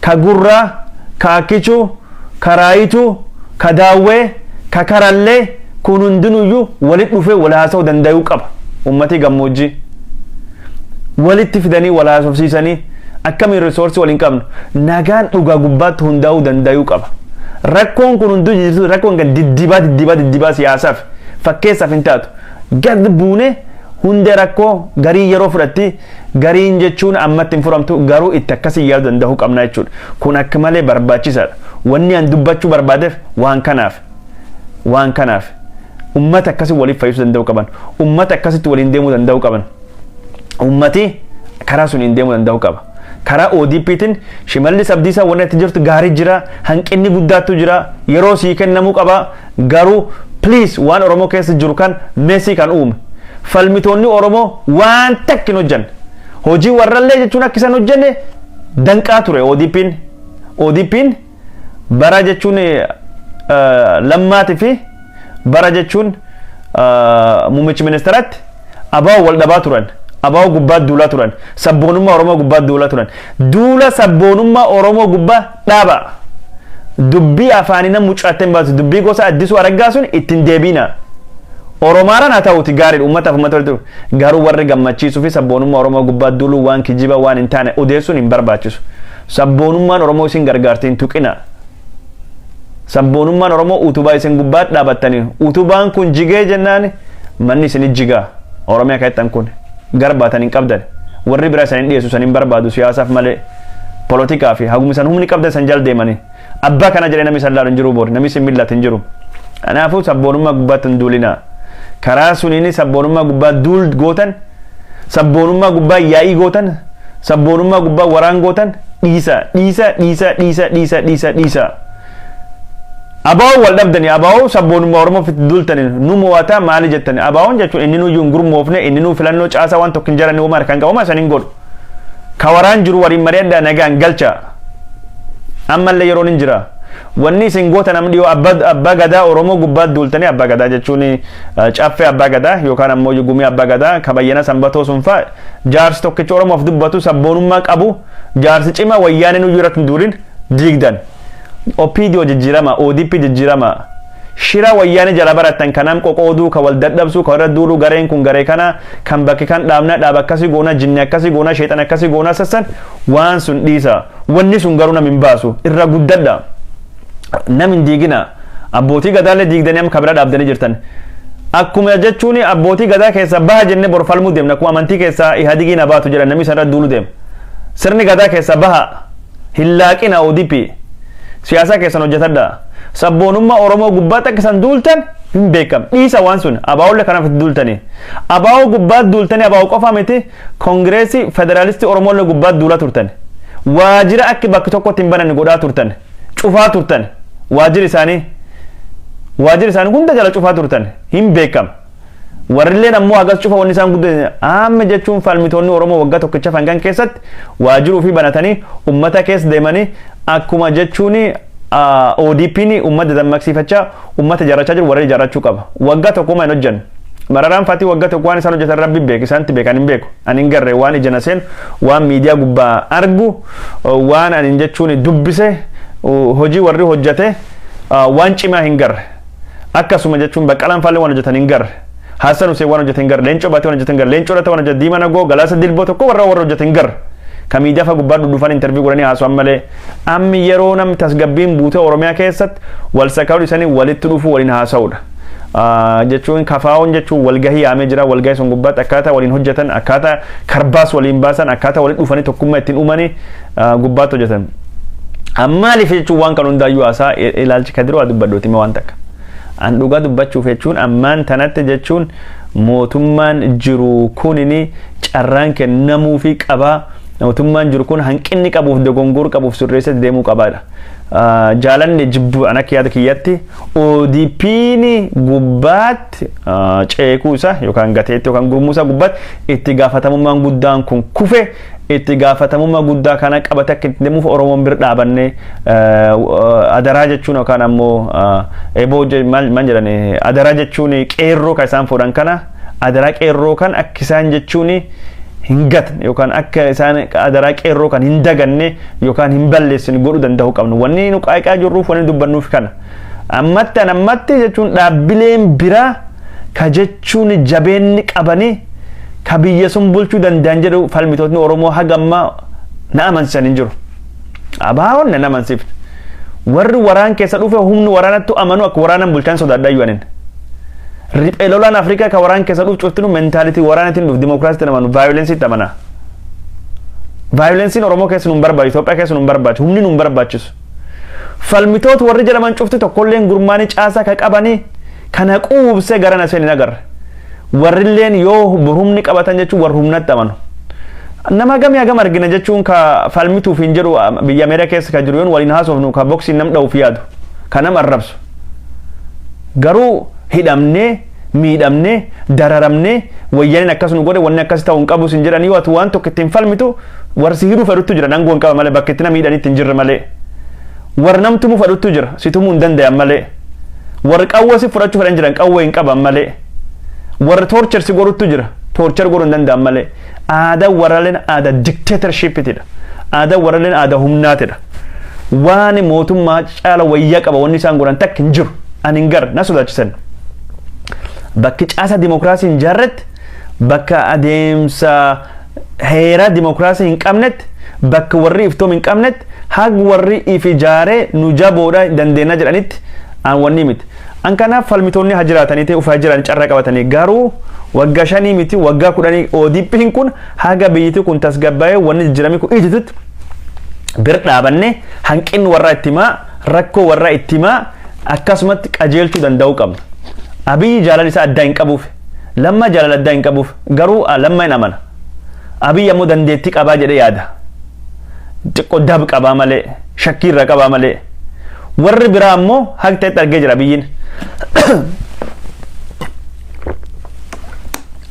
ka Gurraa, ka Akkichuu, ka Raayituu, ka Daawwee, ka Karallee kun hundinuyyuu walitti dhufee wal haasa'uu danda'uu qaba. Ummati gammoojjii walitti fidanii wal haasofsiisanii akkamiin resourceii waliin qabnu nagaan dhugaa gubbaatti hundaa'uu danda'uu qaba. Rakkoon kun hunduu jirtu, rakkoon kan diddibaa diddibaa diddibaa siyaasaaf fakkeessaaf hin taatu. Gad buune hundee rakkoo garii yeroo fudhatti, gariin jechuun ammatti hin furamtu, garuu itti akkasii yaaduu danda'uu qabna jechuudha. Kun akka malee barbaachisaadha. Wanni an dubbachuu barbaadeef waan kanaaf. Waan kanaaf. Ummata akkasii waliif fayyisuu danda'uu qaban. Ummata akkasitti waliin deemuu danda'uu qaban. Ummati karaa sun hin deemuu danda'uu qaba. Karaa ODP'tiin Shimallis Abdiisaa wanni itti jirtu gaarii jira, hanqinni guddaatu jira, yeroo sii kennamuu qaba. Garuu please, waan Oromoo keessa jiru kan messii kan uume. Falmitoonni Oromoo waan takka hin hojjanne. Hojii warrallee jechuun akka isaan hojjenne danqaa ture ODP'n. ODP'n bara jechuun Lammaatii fi bara jechuun muummichi ministeeraatti ABO wal dhabaa turan. ABO gubbaa duulaa turan. Sabboonummaa Oromoo gubbaa duulaa turan. Duula sabboonummaa Oromoo gubbaa dhaaba. Dubbii afaanii nama mucaattee hin baasu. Dubbii gosa Addisuu Araggaa sun ittiin deebiina. Oromaaraan haa ta'uti gaariidha, uummataaf uummata walitti garuu warri gammachiisuu fi sabboonummaa Oromoo gubbaa duuluu waan kijiba waan hin taane odeessuun hin barbaachisu. Sabboonummaan Oromoo isin gargaarti hin tuqina. Sabboonummaan Oromoo utubaa isin gubbaa dhaabattanii, utubaan kun jigee jennaan manni isin jigaa. Oromiyaa keessan kun garbaatan hin qabdan. Warri biraa isan hin dhiyeessu, isan hin barbaadu siyaasaaf malee, polotikaa fi haguma isan humni qabdan isan jala deemanii. Abbaa kana jedhee namni isan laalu hin jiru, boori namni isin millatu hin jiru. Kanaafuu sabboonummaa gubbaatti hin duulinaa. Karaa suniin sabboonummaa gubbaa duul gootan, sabboonummaa gubbaa yaa'ii gootan, sabboonummaa gubbaa waraan gootan dhiisa, dhiisa, dhiisa, dhiisa, dhiisa, dhiisa, dhiisa. ABO wal dhabdanii, ABO sabboonummaa Oromoo fitti duultanii nu mo'ataa maali jettanii. ABO'n jechuun inni nuyyuu hin gurmoofne, inni nuu filannoo caasaa waan tokko hin jaranne, uumaa kan qabu san hin godhu. Ka waraan jiru waliin mari'adhaa, nagaan galcha. Ammallee yeroon hin jira. Wanni isin goota namni dhiyoo abbaa gadaa Oromoo gubbaatti duultanii, abbaa gadaa jechuun caffee abbaa gadaa yookaan ammoo gumii abbaa gadaa kabayyana Sanbatoo sun fa'a, jaarsi tokkicha Oromoof dubbatu, sabboonummaa qabu, jaarsi cimaa Wayyaanee nuyyuu irratti hin duulin diigdan. OPDO jijjiirama, ODP jijjiirama. Shira Wayyaanee jala barattan kanam qoqooduu, ka wal dadhabsuu, ka warra duuluu, gareen kun garee kana kan bakki kan dhaabna, dhaaba akkasii goona, jinni akkasii goona, sheexan akkasii goona sassan, waan sun dhiisa. Wanni sun garuu nam hin baasu. Irra guddadha. Nam hin diigina. Abbootii gadaallee diigdanii amma kabira dhaabdanii jirtan. Akkuma jechuun abbootii gadaa keessa baha jennee bor falmuu deemna. Akkuma amantii keessaa Ihadigiin habaatu jedhan, namni isaan irra duuluu deema. Sirni gadaa keessa baha. Hin laaqina ODP. Siyaasa keessan hojjetadha. Sabboonummaa Oromoo gubbaatti akka isaan duultan hin beekam. Dhiisa waan sun. ABOllee kanaaf itti duultanii. ABO gubbaatti duultanii, ABO qofa miti, Koongireesii Federaalistii Oromoolee gubbaatti duulaa turtan. Waajjira akka bakki tokkotti hin bananne godhaa turtan. Cufaa turtan. Waajjirri isaanii. Waajjirri isaanii hunda jala cufaa turtan. Hin beekam. Warrilleen ammoo hagas cufa wanni isaan guddatan amma jechuun falmitoonni Oromoo waggaa tokkicha fangan keessatti waajjira ofii banatanii ummata keessa deemanii akkuma jechuun ODP'n uummata dammaqsiifachaa, uummata ijaarrachaa jiru warra ijaarrachuu qaba. Waggaa tokko hin hojjanne. Mararaan faatii waggaa tokko waan isaan hojjetan Rabbi beeku, isaanti beekan hin beeku. Ani hin garre, waan ija na seenu, waan miidiyaa gubbaa argu, waan ani jechuun dubbise, hojii warri hojjete waan cimaa hin garre. Akkasuma jechuun Baqqalaan faallee waan hojjetan hin garre. Hassan Hussein waan hojjetan hin garre. Leencoo Baatii waan hojjetan hin garre. Leencoo Lataa waan hojjetan, Diimaa Nagoo, Galaasa Dilboo tokko warra hojjetan hin garre. Ka miidiyaa fa gubbaa dhudhufan interview godhanii haasa'an malee. Ammi yeroo namni tasgabbiin buutee Oromiyaa keessatti wal sakaa'uu isaanii walitti dhufuu waliin haasa'uudha. Jechuun kafaa'oon jechuun walgahii yaamee jira. Walgahii sun gubbaatti akkaataa waliin hojjetan, akkaataa karbaas waliin baasan, akkaataa waliin dhufanii tokkummaa ittiin uumanii gubbaatti hojjetan. Maaliif jechuun waan kan hundaayyuu haasaa ilaalchi kadiroo haa dubbadhuuti waan takka. An dhugaa dubbachuuf jechuun ammaan tanatti jechuun mootummaan jiru kunini carraan kennamuufii qabaa. Mootummaan jiru kun hanqinni qabuuf dogongor qabuuf sirreessee deemuu qabaadha. Jaalanne jibbu, an akka yaada kiyyatti ODP'n gubbaatti ceekuu isaa yookaan gateetti yookaan gurmuu isaa gubbaatti itti gaafatamummaan guddaan kun kufe. Itti gaafatamummaa guddaa kana qabate akka itti deemuuf Oromoon bira dhaabannee adaraa jechuun yookaan ammoo eboo maal jedhan, adaraa jechuun qeerroo kan isaan fuudhan kana, adaraa qeerroo kan akka isaan jechuun hin gatne yookaan akka isaan adaraa qeerroo kan hin daganne yookaan hin balleessine godhuu danda'uu qabnu. Wanni nu qaayiqaa jirruuf, wanni dubbannuuf kana. Ammatti an ammatti jechuun dhaabbileen biraa ka jechuun jabeenni qabanii ka biyya sun bulchuu danda'an jedhu falmitootni Oromoo haga ammaa na amansiisan hin jiru. Abaawoon na amansiifne. Warri waraan keessa dhufe humni waraanattu amanu akka waraanan bulchaan sodaadhaa iyyuu anin. Riphee lolaan Afrikaa ka waraan keessa dhufu cuftinu mentality waraanatiin dhufu, dimokiraasiitti amanu, violenceitti amana. Violenceiin Oromoo keessa nu hin barbaachisu, Itoophiyaa keessa nu hin barbaachisu, humni nu hin barbaachisu. Falmitoota warri jedhaman cufti tokkolleen gurmaanii caasaa ka qabanii kana quubsee gara na seen hin agarre. Warrilleen yoo humni qabatan jechuun warri humnatti amanu. Nama gamii hagam argina jechuun ka falmituuf hin jedhu, biyya Ameerikaa keessa ka jiru yoon waliin haasofnu ka boksiin nam dha'uuf yaadu, ka nam arrabsu. Garuu hidhamnee, miidhamnee, dararamnee, wayyaaniin akkas nu godhe, wanni akkas ta'uu hin qabu sin jedhanii, yoo ati waan tokko ittiin falmitu warri si hidhuu fedhutu jira, dangoo hin qaba malee, bakka itti nama hidhanitti hin jirre malee. Warri nam tumuu fedhutu jira, si tumuu hin danda'an malee. Warri qawwee si fudhachuu fedhan jiran, qawwee hin qaban malee. Warri torture si godhutu jira, torture godhuu hin danda'an malee. Aadaa warraleen aadaa dictatorshipitidha. Aadaa warraleen aadaa humnaatidha. Waan mootummaa caala wayyaa qaba wanni isaan godhan takka hin jiru. Ani hin garre, na sodaachisan. Bakki caasa dimokiraasii hin jaarretti, bakka adeemsa heeraa dimokiraasii hin qabnetti, bakka warri iftoom hin qabnetti, hag warri if ijaaree nu jaboodha dandeenya jedhanitti an wanni miti. An kanaaf falmitoonni haa jiraatanii ta'e ufaa jiran carraa qabatanii, garuu waggaa 5 miti, waggaa 10 ODP'n kun haga biyyiti kun tasgabbaa'ee wanni jijjiiramii kun ijitutti bira dhaabannee hanqinni warraa itti himaa, rakkoo warraa itti himaa, akkasumatti qajeelchuu danda'uu qabna. Abiyyi jaalala isaa addaa hin qabuuf, Lammaa jaalala addaa hin qabuuf, garuu Lammaa hin amana. Abiyyi ammoo dandeettii qabaa jedhee yaada. Xiqqoo dab qabaa malee, shakkii irraa qabaa malee. Warri biraa ammoo haqi ta'etti argee jira Abiyyiin.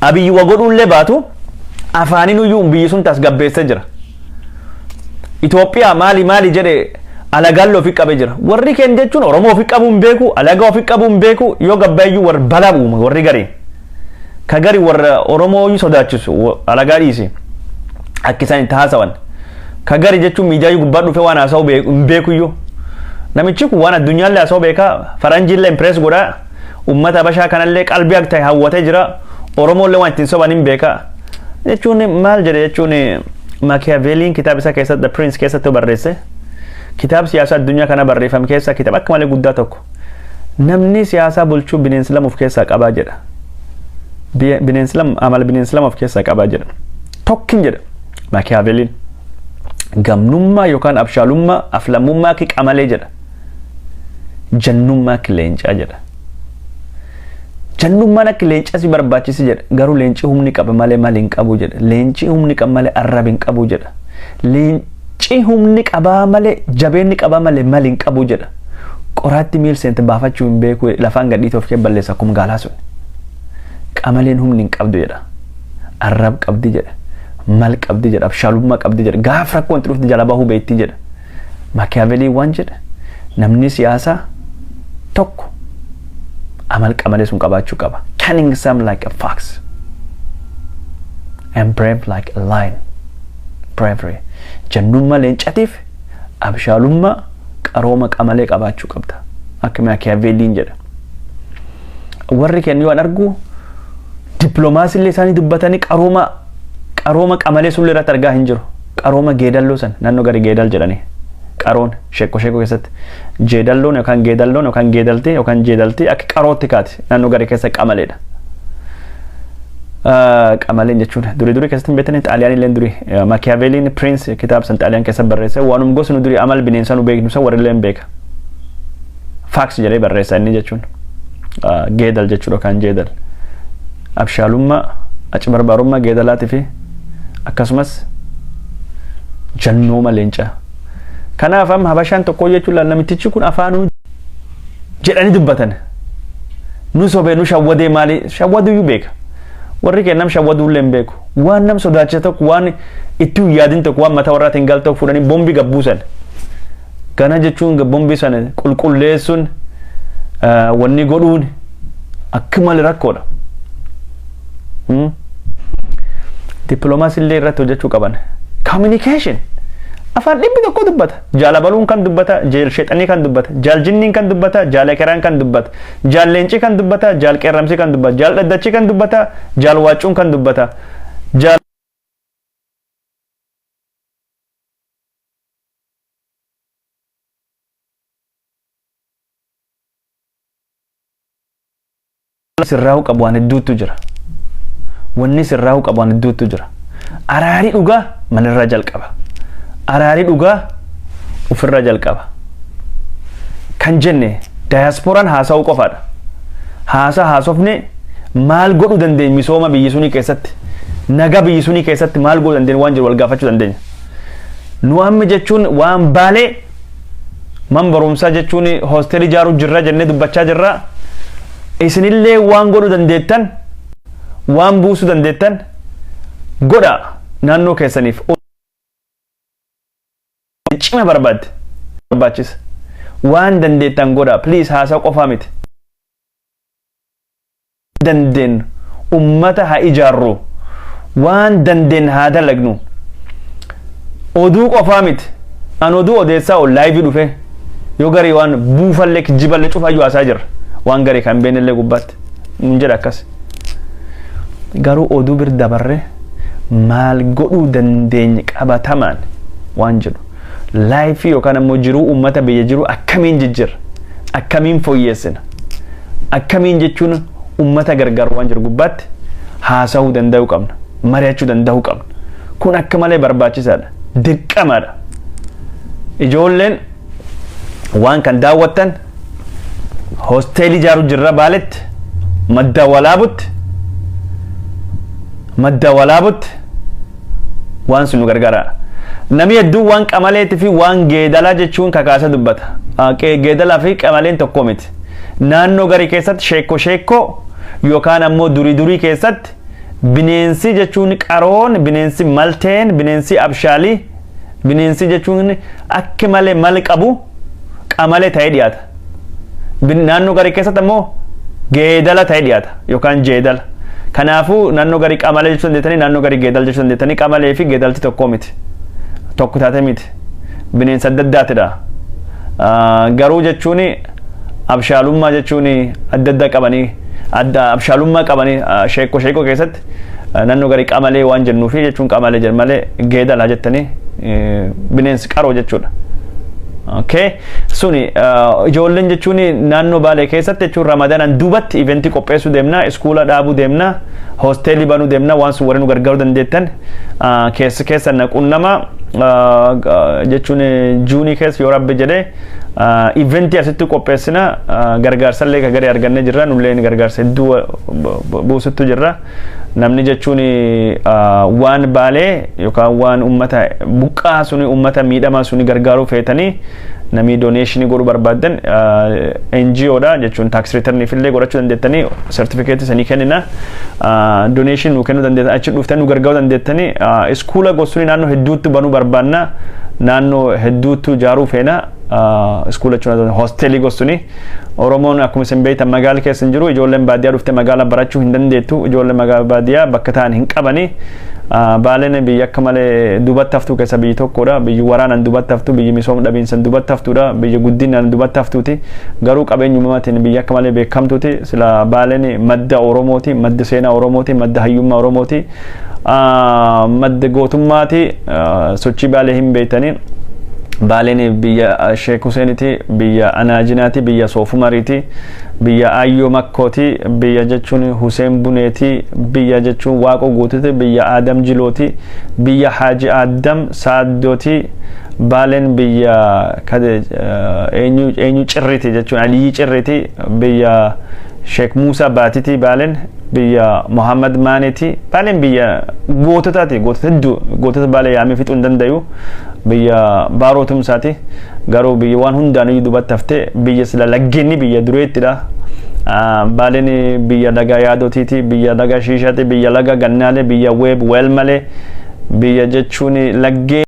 Abiyyi wa godhuullee baatu afaaninuyyuu biyyi sun tasgabbeessee jira. Itoophiyaa maali maali jedhe alagaan ofii qabee jira. Warri keenya jechuun Oromoo ofii qabuu hin beeku, alagaa ofii qabuu hin beeku, yoo gabbaayyu warri balaa uuma warri garii. Ka gari warra Oromoo iyyuu sodaachisu alagaa dhiisi. Akka isaan itti haasawan. Ka gari jechuun miidiyaa gubbaa dhufee waan haasa'u hin beekuyyuu. Namichi kun waan addunyaallee haasa'u beekaa, faranjiillee impress godhaa, uummata Habashaa kanallee qalbii akka ta'e hawwatee jira, Oromoollee waan ittiin soban hin beekaa. Jechuun maal jedhe jechuun Machiavelliin kitaaba isaa keessatti, The Prince keessatti barreesse. Kitaaba siyaasaa addunyaa kana barreeffame keessaa kitaaba akka malee guddaa tokko. Namni siyaasaa bulchuu bineensi lama of keessaa qabaa jedha. Bineensi lama, amala bineensi lama of keessaa qabaa jedha. Tokkin jedha Machiavelliin. Gamnummaa yookaan abshaalummaa, aflammummaa ki qamalee jedha. Jannummaa ki leencaa jedha. Jannummaan akka leencaa si barbaachisi jedha. Garuu leenci humni qaba malee maal hin qabu jedha. Leenci humni qaba malee arraba hin qabu jedha. Leenci humni qabaa malee, jabeenni qabaa malee maal hin qabu jedha. Qoraatti miil seente baafachuu hin beeku, lafaan gadhiitee of kee balleessa akkuma gaalaa sun. Qamaleen humni hin qabdu jedha. Arrab qabdi jedha. Mal qabdi jedha. Abshaalummaa qabdi jedha. Gaaf rakkoon itti dhufte jala bahuu beekti jedha. Machiavelli waan jedha. Namni siyaasaa tokko amal qamalee sun qabaachuu qaba. Cunning like a fox and brave like a lion. Bravery. Jannummaa leencatiif abshaalummaa qarooma qamalee qabaachuu qabda. Akka Machiavelliin jedha. Warri kennu yoo an argu, dippiloomaasii illee isaanii dubbatanii qarooma qamalee sullee irratti argaa hin jiru. Qarooma geedalloo san, naannoo gari geedal jedhanii. Qaroon sheekko sheekko keessatti jeedalloon yookaan geedalloon yookaan geedaltee yookaan jeedaltee akka qarootti kaati, naannoo gari keessa qamaleedha. Qamaleen jechuun durii durii keessatti hin beektanii, Xaaliyaan illee durii Machiavelliin Prince kitaaba san Xaaliyaan keessa barreesse. Waanum gosa nu durii amal bineensaa nu beeknu san warri illee hin beeka. Fox jedhee barreessa inni jechuun geedal jechuudha yookaan jeedal. Abshaalummaa, aci barbaarummaa geedalaatii fi akkasumas jannooma leencaa. Kanaaf amma Habashaan tokko jechuun namtichi kun afaanuu jedhanii dubbatan. Nu sobee, nu shawwadee, maali shawwaduyyuu beeka. Warri kennam shawwaduullee hin beeku. Waan nam sodaachisa tokko, waan itti hin yaadin tokko, waan mataa warraatiin gal tokko fuudhanii bombii gabbuusan. Kana jechuun bombii sana qulqulleessuun, wanni godhuun akka malee rakkoodha. Dippiloomaasii illee irratti hojjechuu qaban. Communication. Afaan 100 dubbata. Jaalabaluun kan dubbata, jeel sheexanii kan dubbata, jaal jinniin kan dubbata, jaal ekeraan kan dubbata, jaal leencii kan dubbata, jaal qeerramsii kan dubbata, jaal dhaddachii kan dubbata, jaal waacuun kan dubbata, jaal sirraa'uu qabu waan hedduutu jira. Wanni sirraa'uu qabu waan hedduutu jira. Araarii dhugaa manirraa jalqaba. Araarii dhugaa ofirraa jalqaba. Kan jenne daayaaspooraan haasa'uu qofaadha. Haasa haasofne maal godhuu dandeenya? Misooma biyyi sunii keessatti, nagaa biyyi sunii keessatti maal godhuu dandeenya waan jiru wal gaafachuu dandeenya. Nu amma jechuun waan Baalee man barumsaa jechuun hoostelii ijaaruu jirra jennee dubbachaa jirra. Isinillee waan godhuu dandeettan, waan buusuu dandeettan godha naannoo keessaniif. Cima barbaadde barbaachisa. Waan dandeettan godha, please, haasaa qofaa miti. Dandeenyu ummata haa ijaarru, waan dandeenyu haa dalagnu. Oduu qofaa miti. An oduu odeessaa ol live dhufe yoo garii waan buufallee kijiballee cufaayyuu haasaa jirra. Waan garii kan beennellee gubbaatti nun jedha akkas. Garuu oduu bir dabarre maal godhuu dandeenya qabatamaan waan jedhu. Life yookaan ammoo jiruu uummata biyya jiru akkamiin jijjiirra, akkamiin fooyyessina, akkamiin jechuun uummata gargaaru waan jiru gubbaatti haasa'uu danda'uu qabna, mari'achuu danda'uu qabna. Kun akka malee barbaachisaadha, dirqamaadha. Ijoolleen waan kan daawwattan, hosteelii ijaaruu jirra Baaletti, Madda Walaabutti, Madda Walaabutti waan sun nu gargaara. Namni hedduun waan qamaleetii fi waan geedalaa jechuun kakaasa dubbata. Geedalaa fi qamaleen tokko miti. Naannoo garii keessatti sheekko sheekko yookaan ammoo durii durii keessatti bineensi jechuun qaroon, bineensi malteen, bineensi abshaalii, bineensi jechuun akka malee mal qabu qamalee ta'ee dhiyaata. Naannoo garii keessatti ammoo geedala ta'ee dhiyaata yookaan jeedala. Kanaafuu naannoo garii qamalee jechuu dandeettanii, naannoo garii geedala jechuu dandeettanii, qamalee fi geedalti tokko miti. Tokko taate miti. Bineensa adda addaatidha. Garuu jechuun abshaalummaa jechuun adda adda qabanii, adda abshaalummaa qabanii, sheekko sheekko keessatti naannoo garii qamalee waan jennuufi jechuun qamalee jedhan malee geedala jettanii bineensi qaroo jechuudha. Okay. Suni ijoolleen jechuun naannoo Baalee keessatti jechuun Ramadaanaan duubatti eventii qopheessuu deemna, iskuula dhaabuu deemna, hosteelii banuu deemna, waan sun warri nu gargaaruu dandeettan keessa keessa naqunnama jechuun juunii keessa yoo Rabbi jedhee eventii asitti qopheessina. Gargaarsallee ka gadi argannee jirra, nullee gargaarsa hedduu buusuttu jirra. Namni jechuun waan Baalee yookaan waan ummata buqqaa suni, ummata miidhamaa suni gargaaruu feetanii, namni donation godhuu barbaaddan, NGO dha jechuun tax return illee godhachuu dandeettanii, certificate sanii kennina, donation nu kennuu dandeettan, achi dhuftanii nu gargaaruu dandeettanii. Iskuula gosuun naannoo hedduutti banuu barbaanna, naannoo hedduutti ijaaruu feena. Iskuula jechuun hosteelii gostuni. Oromoon akkuma isin beektan magaala keessa hin jiru. Ijoolleen baadiyyaa dhuftee magaala barachuu hin dandeettu. Ijoolleen magaala baadiyyaa bakka ta'an hin qabani. Baaleen biyya akka malee duubatti haftuu keessa biyyi tokkodha. Biyyi waraanaan duubatti haftu, biyyi misooma dhabiinsan duubatti haftuudha, biyyi guddinaan duubatti haftuuti. Garuu qabeenya uumamaatiin biyya akka malee beekamtuuti. Sila Baaleen madda Oromooti, madda seenaa Oromooti, madda hayyummaa Oromooti, madda gootummaati. Sochii Baalee hin beektanii. Baaleen biyya Sheek Huseeniiti, biyya Anaajinaati, biyya Soofumariiti, biyya Ayyoo Makkooti, biyya jechuun Huseen Buneeti, biyya jechuun Waaqoo Guutuuti, biyya Adam Jilooti, biyya Haaji Adam Saaddooti. Baaleen biyya eenyu Cirriiti jechuun Aliyyi Cirriiti, biyya Sheek Muusaa Baatiti. Baaleen biyya Muhammad Maaneeti. Baaleen biyya goototaati, gootota hedduu, gootota Baalee yaamee fixuu hin dandayu. Biyya Baaroo Tumsaati. Garuu biyya waan hundaan duubatti haftee, biyya sila laggeenni biyya dureettidha. Baaleen biyya laga Yaadotiiti, biyya laga Shiishaati, biyya laga Gannaalee, biyya Weeb Weelmalee, biyya jechuun laggeen.